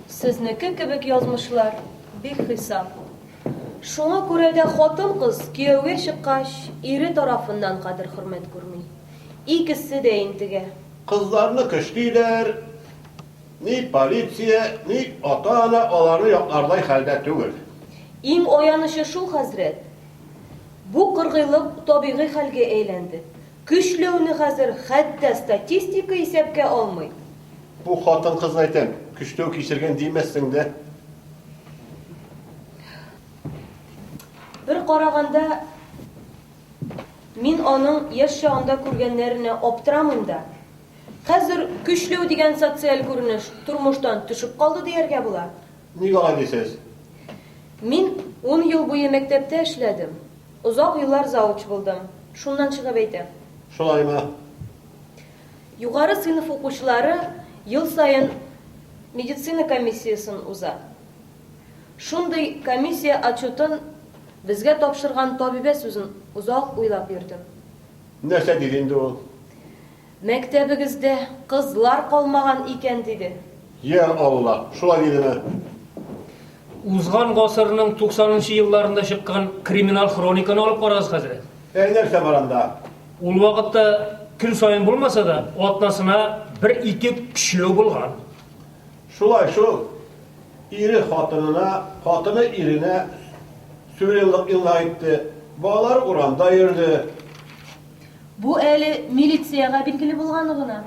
Сезнеке кебек язмышлар бихисап. Шуңа күрә дә хатын-кыз кияүгә чыккач, ире тарафыннан кадер-хөрмәт күрми. Икесе дә интегә. Кызларны көчлиләр, ни полиция, ни ата-ана аларны яклардай хәлдә түгел. Иң аянычы шул, хәзрәт, бу кыргыйлык табигый хәлгә әйләнде. Көчләүне хәзер хәтта статистика исәпкә алмый. Бу хатын-кызны әйтәм, көчләү кичергән димәссең дә. Бер караганда, мин аның яшь чагында күргәннәренә аптырамыйм да. Хәзер көчләү дигән социаль күренеш тормыштан төшеп калды дияргә була. Ник алай дисез? Мин ун ел буе мәктәптә эшләдем. Озак еллар завуч булдым. Шуннан чыгып әйтәм. Шулаймы? Югары сыйныф укучылары ел саен медицина комиссиясен уза. Шундый комиссия отчетын безгә тапшырган табибә сүзен озак уйлап йөрдем. Нәрсә диде инде ул? Мәктәбегездә кызлар калмаган икән, диде. Йа Алла, шулай дидеме? Узган гасырның 90 нчы елларында чыккан криминал хрониканы алып карагыз, хәзрәт. Ә нәрсә бар анда? Ул вакытта көн саен булмаса да, атнасына бер-ике көчләү булган. Шулай шул. Ире хатынына, хатыны иренә сүреллык илна итте. Балалар урамда йөрде. Бу әле милициягә билгеле булганы гына.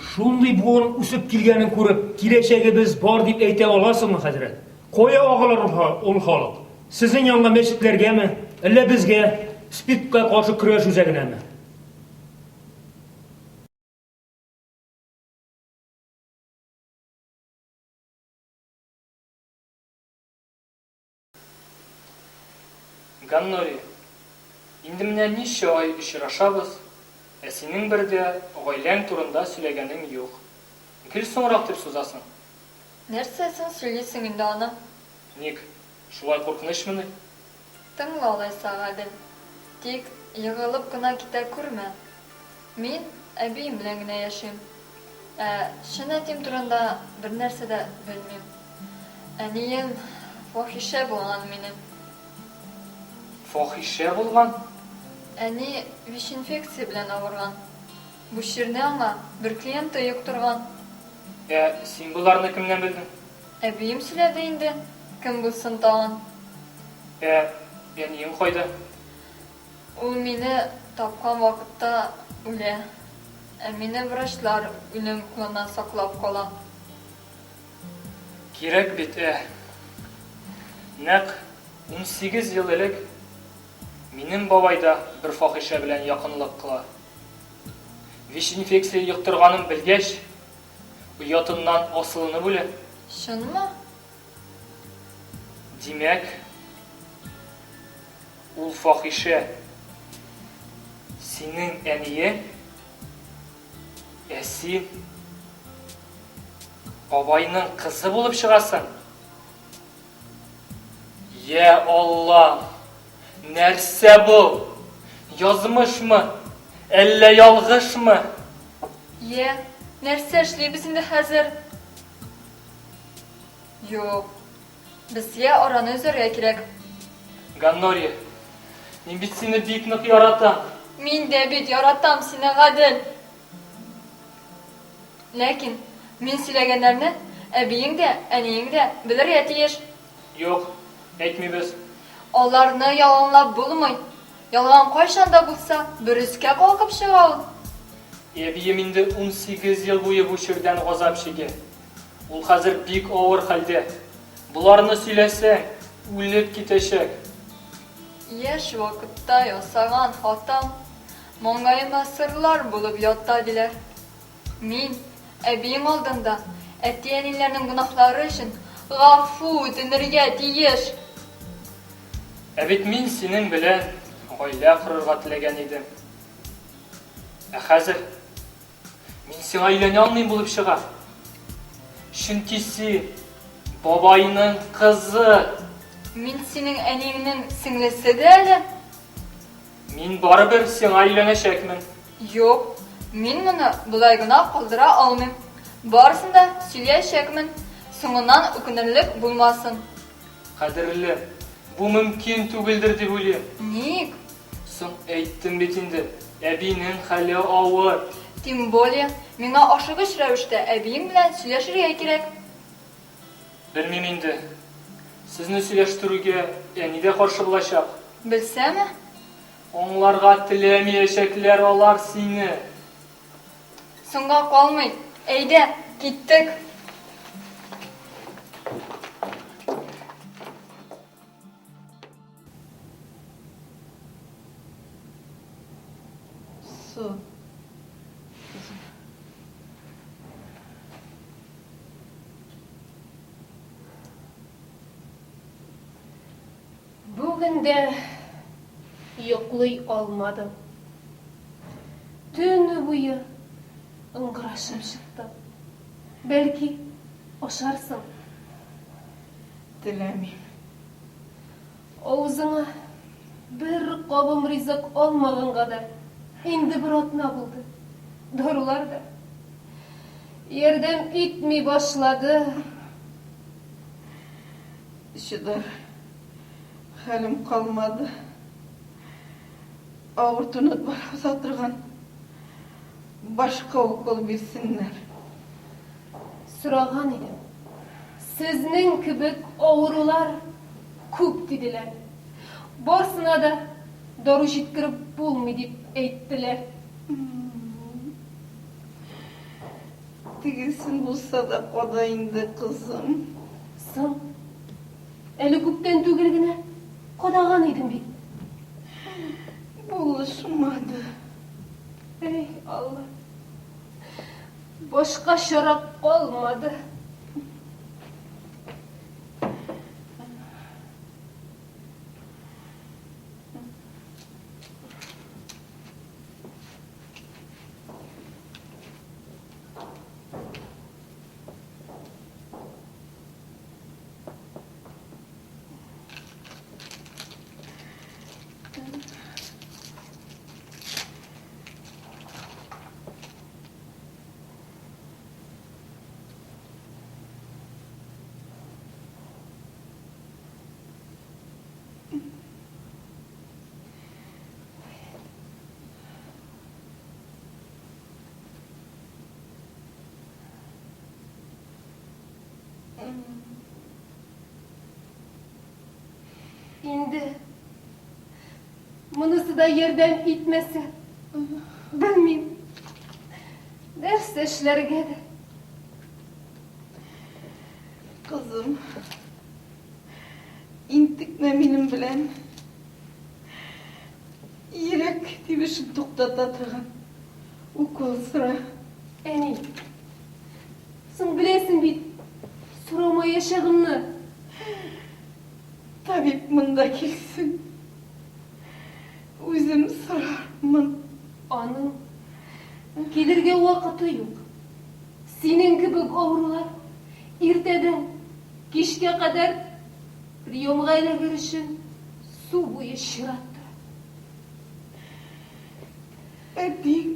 Шундый буын үсеп килгәнен күреп, киләчәгебез бар дип әйтә аласыңмы, хәзрәт? Кая агылыр ул халык? Сезнең янга мәчетләргәме, әллә безгә, СПИДка каршы көрәш үзәгенәме? Ганнори, инде менә ничә ай очрашабыз, ә синең бер дә гаиләң турында сөйләгәнең юк. Гел соңрак дип сузасың. Нәрсәсен сөйлисең инде аның? Ник, шулай куркынычмыни? Тыңла алайса, Гадел. Тик егылып кына китә күрмә. Мин әбием белән генә яшим. Ә чын әтием турында бернәрсә дә белмим. Әнием фахишә булган минем. Фахишә булган? Әни ВИЧ-инфекция белән авырган. Бу чирне аңа бер клиенты йоктырган. Ә син боларны кемнән белдең? Әбием сөйләде инде, кем булсын тагын. Ә әниең кайда? Ул мине тапкан вакытта үлә. Ә мине врачлар үлем кулыннан саклап кала. Кирәк бит, ә. Нәкъ 18 ел элек минем бабай да бер фахишә белән якынлык кыла. ВИЧ-инфекция йоктырганын белгәч, оятыннан асылынып үлә. Чынмы? Димәк, ул фахишә синең әниең, ә син... Бабайның кызы булып чыгасың? Йә Алла! Нәрсә бу? Язмышмы? Әллә ялгышмы? Йә, нәрсә эшлибез инде хәзер? Юк, безгә араны өзәргә кирәк. Ганнория, мин бит сине бик нык яратам. Мин дә бит яратам сине, Гадел. Ләкин мин сөйләгәннәрне әбиең дә, әниең дә белергә тиеш. Юк, әйтмибез. Аларны ялганлап булмый. Ялган кайчан да булса бер өскә калкып чыга ул. Әбием инде 18 ел буе бу чирдән газап чигә. Ул хәзер бик авыр хәлдә. Боларны сөйләсәң, үлеп китәчәк. Яшь вакытта ясаган хатам маңгаема сырлар булып ята, диләр. Мин, әбиең алдында, әти-әниләрнең гөнаһлары өчен гафу үтенергә тиеш. Ә бит мин синең белән гаилә корырга теләгән идем. Ә хәзер мин сиңа өйләнә алмыйм булып чыга. Чөнки син бабайның кызы. Мин синең әниеңнең сеңлесе дә әле. Мин барыбер сиңа өйләнәчәкмен. Юк, мин моны болай гына калдыра алмыйм. Барысын да сөйләячәкмен. Соңыннан үкенерлек булмасын. Кадерлем, бу мөмкин түгелдер дип уйлыйм. Ник? Соң әйттем бит инде, әбинең хәле авыр. Тем более, миңа ашыгыч рәвештә әбиең белән сөйләшергә кирәк. Белмим инде. Сезне сөйләштерүгә әни дә каршы булачак. Белсәме? Аңларга теләмиячәкләр алар сине. Соңга калмыйк, әйдә, киттек. Су. Кызым. Бүген дә йоклый алмадым. Төне буе ыңгырашып чыктым. Бәлки, ашарсың? Теләмим. Авызыңа бер кабым ризык алмаганга да инде бер атна булды. Дарулар да ярдәм итми башлады. Чыдар хәлем калмады. Авыртуны баса торган башка укол бирсеннәр. Сораган идем. Сезнең кебек авырулар күп, диделәр. Барсына да дару җиткереп булмый, дип әйттеләр. Тегесен булса да када инде, кызым. Соң, әле күптән түгел генә кадаган идем бит. Булышмады. Әй, Алла. Башка чара калмады. Инде монысы да ярдәм итмәсә, белмим, нәрсә эшләргә дә. Кызым, интекмә минем белән. Йөрәк тибешен туктата торган укол сора. Әни, соң беләсең бит, сорамаячагымны. Табиб монда килсен. Үзем сорармын. Аның килергә вакыты юк. Синең кебек авырулар. Иртәдән кичкә кадәр приемга эләгер өчен су буе чират тора. Әтиң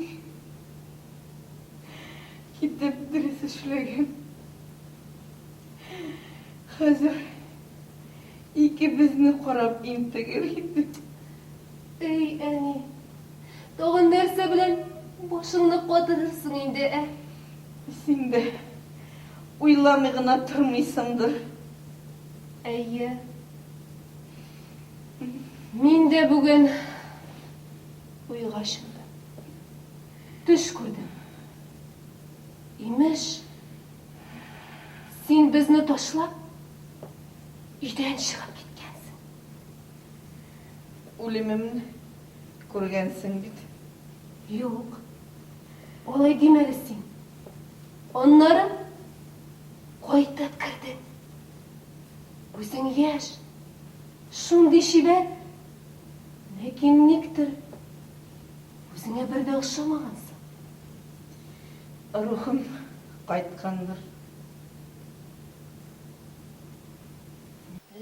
китеп дөрес эшләгән. Хәзер икебезне карап интегер иде. Әй, әни, тагын нәрсә белән башыңны катырырсың инде, ә? Син дә уйламый гына тормыйсыңдыр. Әйе. Мин дә бүген уйга чумдым. Төш күрдем. Имеш, син безне ташлап, өйдән чыгып киткәнсең. Үлемемне күргәнсең бит. Юк, алай димә әле син. Аннары кайтып кердең. Үзең яшь, шундый чибәр, ләкин никтер үзеңә бер дә охшамагансың. Рухым кайткандыр.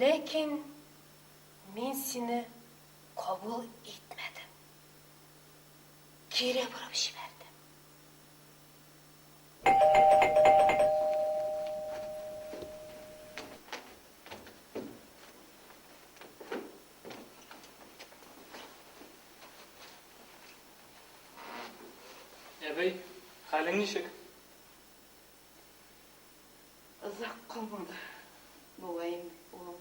Ләкин мин сине кабул итмәдем. Кире борып җибәрдем. Әбей, хәлең ничек? Озак калмады бугай инде, улым.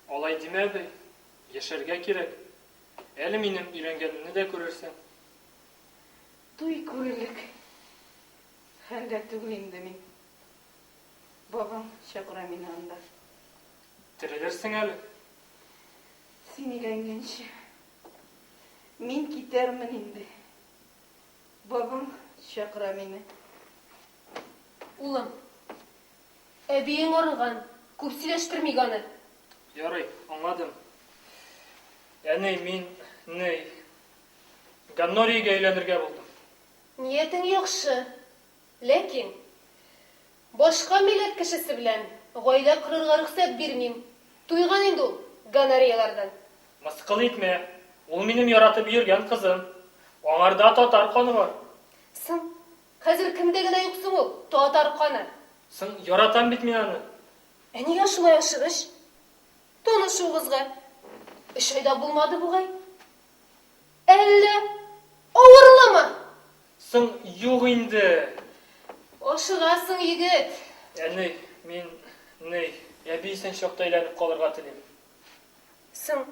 Алай димә, әбей. Яшәргә кирәк. Әле минем өйләнгәнемне дә күрерсең. Туй күрерлек хәлдә түгел инде мин. Бабаң чакыра мине анда. Терелерсең әле. Син өйләнгәнче, мин китәрмен инде. Бабаң чакыра мине. Улым, әбиең арыган, күп сөйләштермик аны. Ярый, аңладым. Әни, мин, ни, Ганнориягә өйләнергә булдым. Ниятең яхшы, ләкин башка милләт кешесе белән гаилә корырга рөхсәт бирмим. Туйган инде ул гонореяләрдән. Мыскыл итмә, ул минем яратып йөргән кызым. Аңарда татар каны бар. Соң, хәзер кемдә генә юк соң ул татар каны? Соң, яратам бит мин аны. Ә нигә шулай ашыгыч? Танышуыгызга өч ай да булмады бугай. Әллә авырлымы? Соң, юк инде. Ашыгасың, егет. Әни, мин, ни, әби исән чакта өйләнеп калырга телим. Соң,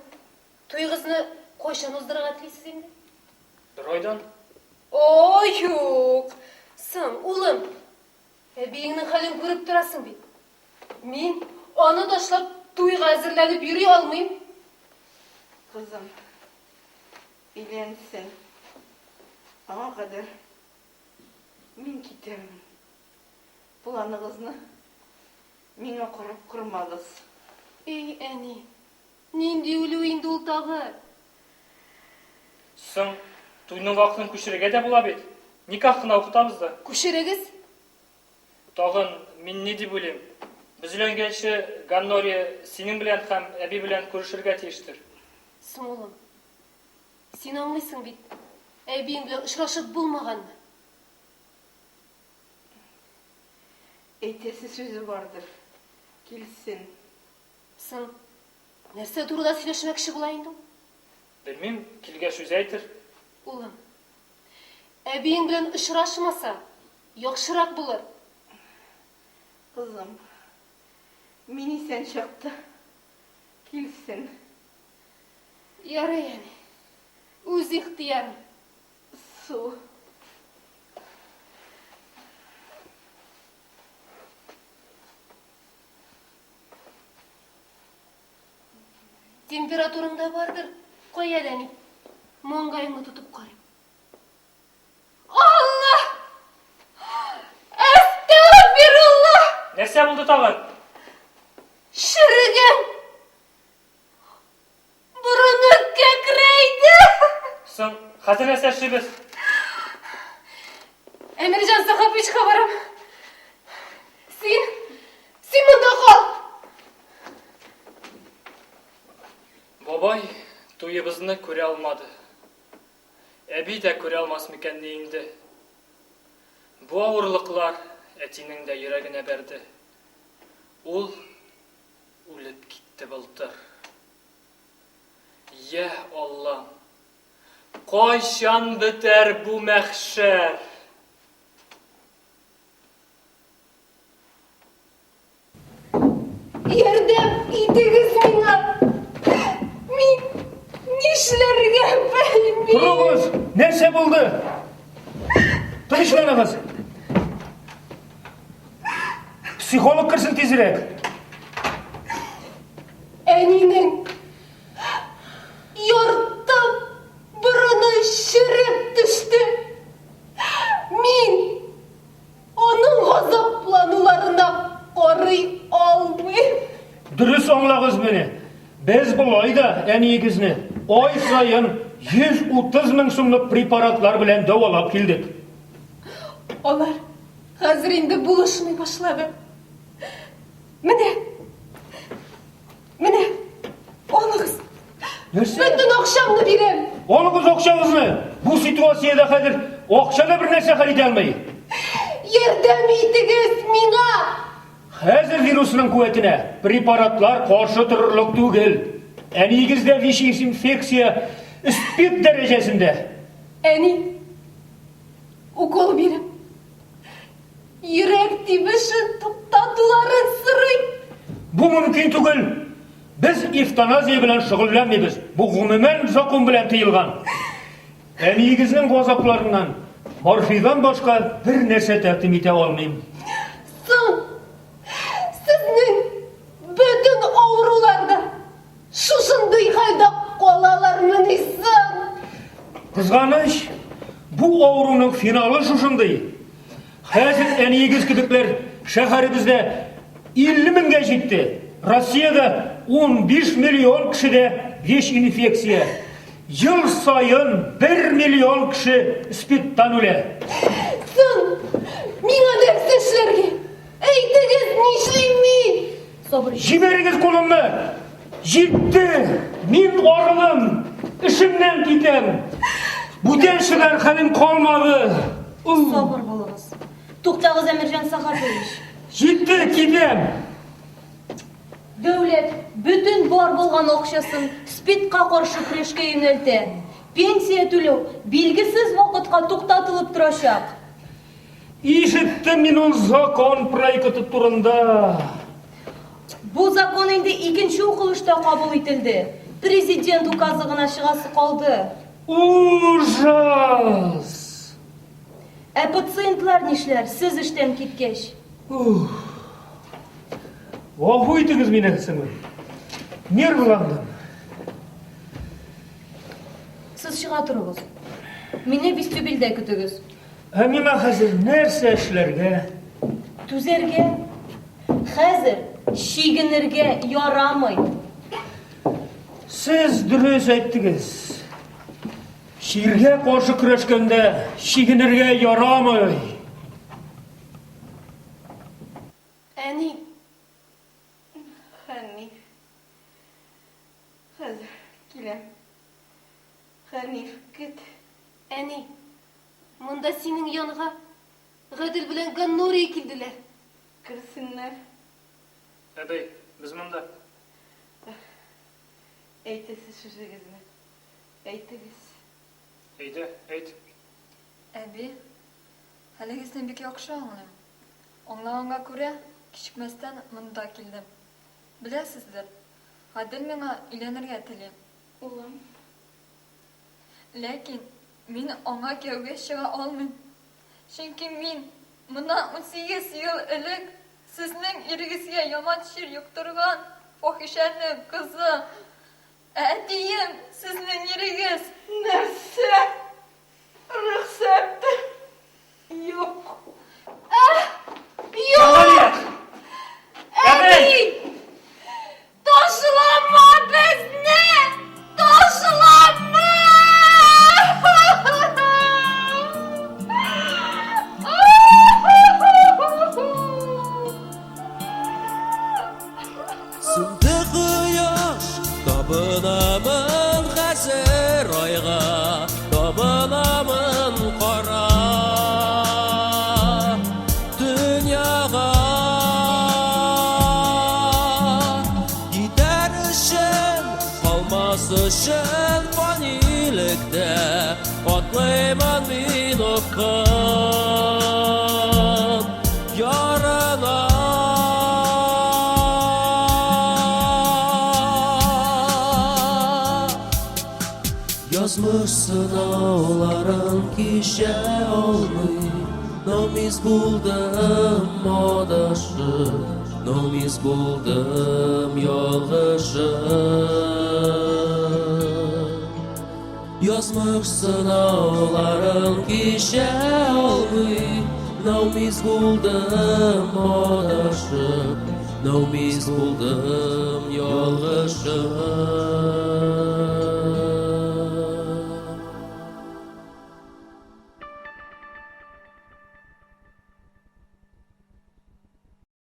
туегызны кайчан уздырырга телисез инде? Бер айдан. О, юк. Соң, улым, әбиеңнең хәлен күреп торасың бит. Мин аны ташлап туйга әзерләнеп йөри алмыйм. Кызым, өйләнсен. Аңа кадәр мин китәрмен. Планыгызны миңа карап кормагыз. Эй, әни, нинди үлү инде ул тагы? Соң, туйның вакытын күчерергә дә була бит. Никах кына укытабыз да. Күчерегез. Тагын мин ни дип уйлыйм? Без өйләнгәнче, Ганнория синең белән һәм әби белән күрешергә тиештер. Соң, улым, син аңлыйсың бит, әбиең белән очрашып булмаганны. Әйтәсе сүзе бардыр. Килсен. Соң, нәрсә турыда сөйләшмәкче була инде ул? Белмим, килгәч үзе әйтер. Улым, әбиең белән очрашмаса, яхшырак булыр. Кызым, мин исән чакта килсен. Ярый, әни. Үз ихтыярың. Су. Температураң да бардыр. Кая әле, әни? Маңгаеңны тотып карыйм. Алла! Әстәгъфирулла! Нәрсә булды тагын? Черегән! Борыны кәкрәйде! Соң, хәзер нәрсә эшлибез? Әмирҗан Сахаповичка барам. Син? Бабай туебызны күрә алмады. Әби дә күрә алмас микәнни инде? Бу авырлыклар әтинең дә йөрәгенә бәрде. Ул үлеп китте былтыр. Йә Аллам! Кайчан бетәр бу мәхшәр? Ярдәм итегез миңа! Мин нишләргә белмим! Торыгыз! Нәрсә булды? Тынычланыгыз! Психолог керсен тизрәк! Әнинең ярты борыны череп төште. Мин Аның газаплануларына карый алмыйм. Дөрес аңлагыз мине. Без болай да әниегезне ай саен 130 мең сумлык препаратлар белән дәвалап килдек. Алар хәзер инде булышмый башлады. Менә Менә, алыгыз. Нәрсә? Бөтен акчамны бирәм. Алыгыз акчагызны. Бу ситуациядә хәзер акча да бер нәрсә хәл итә алмый. Ярдәм итегез миңа! Хәзер вирусның куәтенә препаратлар каршы торырлык түгел. Әниегездә ВИЧ инфекция СПИД дәрәҗәсендә. Әни, укол биреп, Йөрәк тибешен туктатуларын сорыйм. Бу мөмкин түгел. Без эвтаназия белән шөгыльләнмибез. Бу гомумән закон белән тыелган. Әниегезнең газапларыннан морфийдан башка бер нәрсә тәкъдим итә алмыйм. Соң, сезнең бөтен авырулар да шушындый хәлдә калалармыни соң? Кызганыч, бу авыруның финалы шушындый. Хәзер әниегез кебекләр шәһәребездә 50 меңгә җитте. Россиядә 15 миллион кешедә ВИЧ инфекция. Ел саен 1 миллион кеше СПИДтан үлә. Соң, миңа нәрсә эшләргә? Әйтегез, нишлим мин? Сабыр ит. Җибәрегез кулымны! Җитте! Мин арыдым! Эшемнән китәм! Бүтән чыдар хәлем калмады! Сабыр булыгыз. Туктагыз, Әмирҗан Сәхапович. Җитте, китәм! Дәүләт бөтен бар булган акчасын СПИДка каршы көрәшкә юнәлтә. Пенсия түләү билгесез вакытка туктатылып торачак. Ишеттем мин ул закон проекты турында. Бу закон инде икенче укылышта кабул ителде. Президент указы гына чыгасы калды. Ужас! Ә пациентлар нишләр, сез эштән киткәч? Ух. Гафу итегез мине, сеңлем. Нервландым. Сез чыга торыгыз. Мине вестибюльдә көтегез. Ә миңа хәзер нәрсә эшләргә? Түзәргә. Хәзер чигенергә ярамый. Сез дөрес әйттегез. Чиргә каршы көрәшкәндә чигенергә ярамый. Әни. Хәниф. Хәзер киләм. Хәниф, көт. Әни, монда синең янга Гадел белән Ганнурия килделәр. Керсеннәр. Әбей, без монда. Әйтәсе сүзегезне әйтегез. Әйдә, әйт. Әби, хәлегезне бик яхшы аңлыйм. Аңлаганга күрә, кичекмәстән монда килдем. Беләсездер, Гадел миңа өйләнергә тели. Улым. Ләкин мин аңа кияүгә чыга алмыйм. Чөнки мин моннан 18 ел элек сезнең ирегезгә яман чир йоктырган фахишәнең кызы. Ә әтием сезнең ирегез. Нәрсә? Рөхсәт юк. Юк! Әни! Ташлама безне! Ташлама! Сүнде кояш, табынамын. Айга табынамын кара дөньяга. Китәр өчен, калмас өчен фанилектә атлыймын мин упкын ярына. Язмыш сынауларын кичә алмый, Нәүмиз булдым адашып, Нәүмиз булдым ялгышып. Язмыш сынауларын кичә алмый, Нәүмиз булдым адашып, Нәүмиз булдым ялгышып.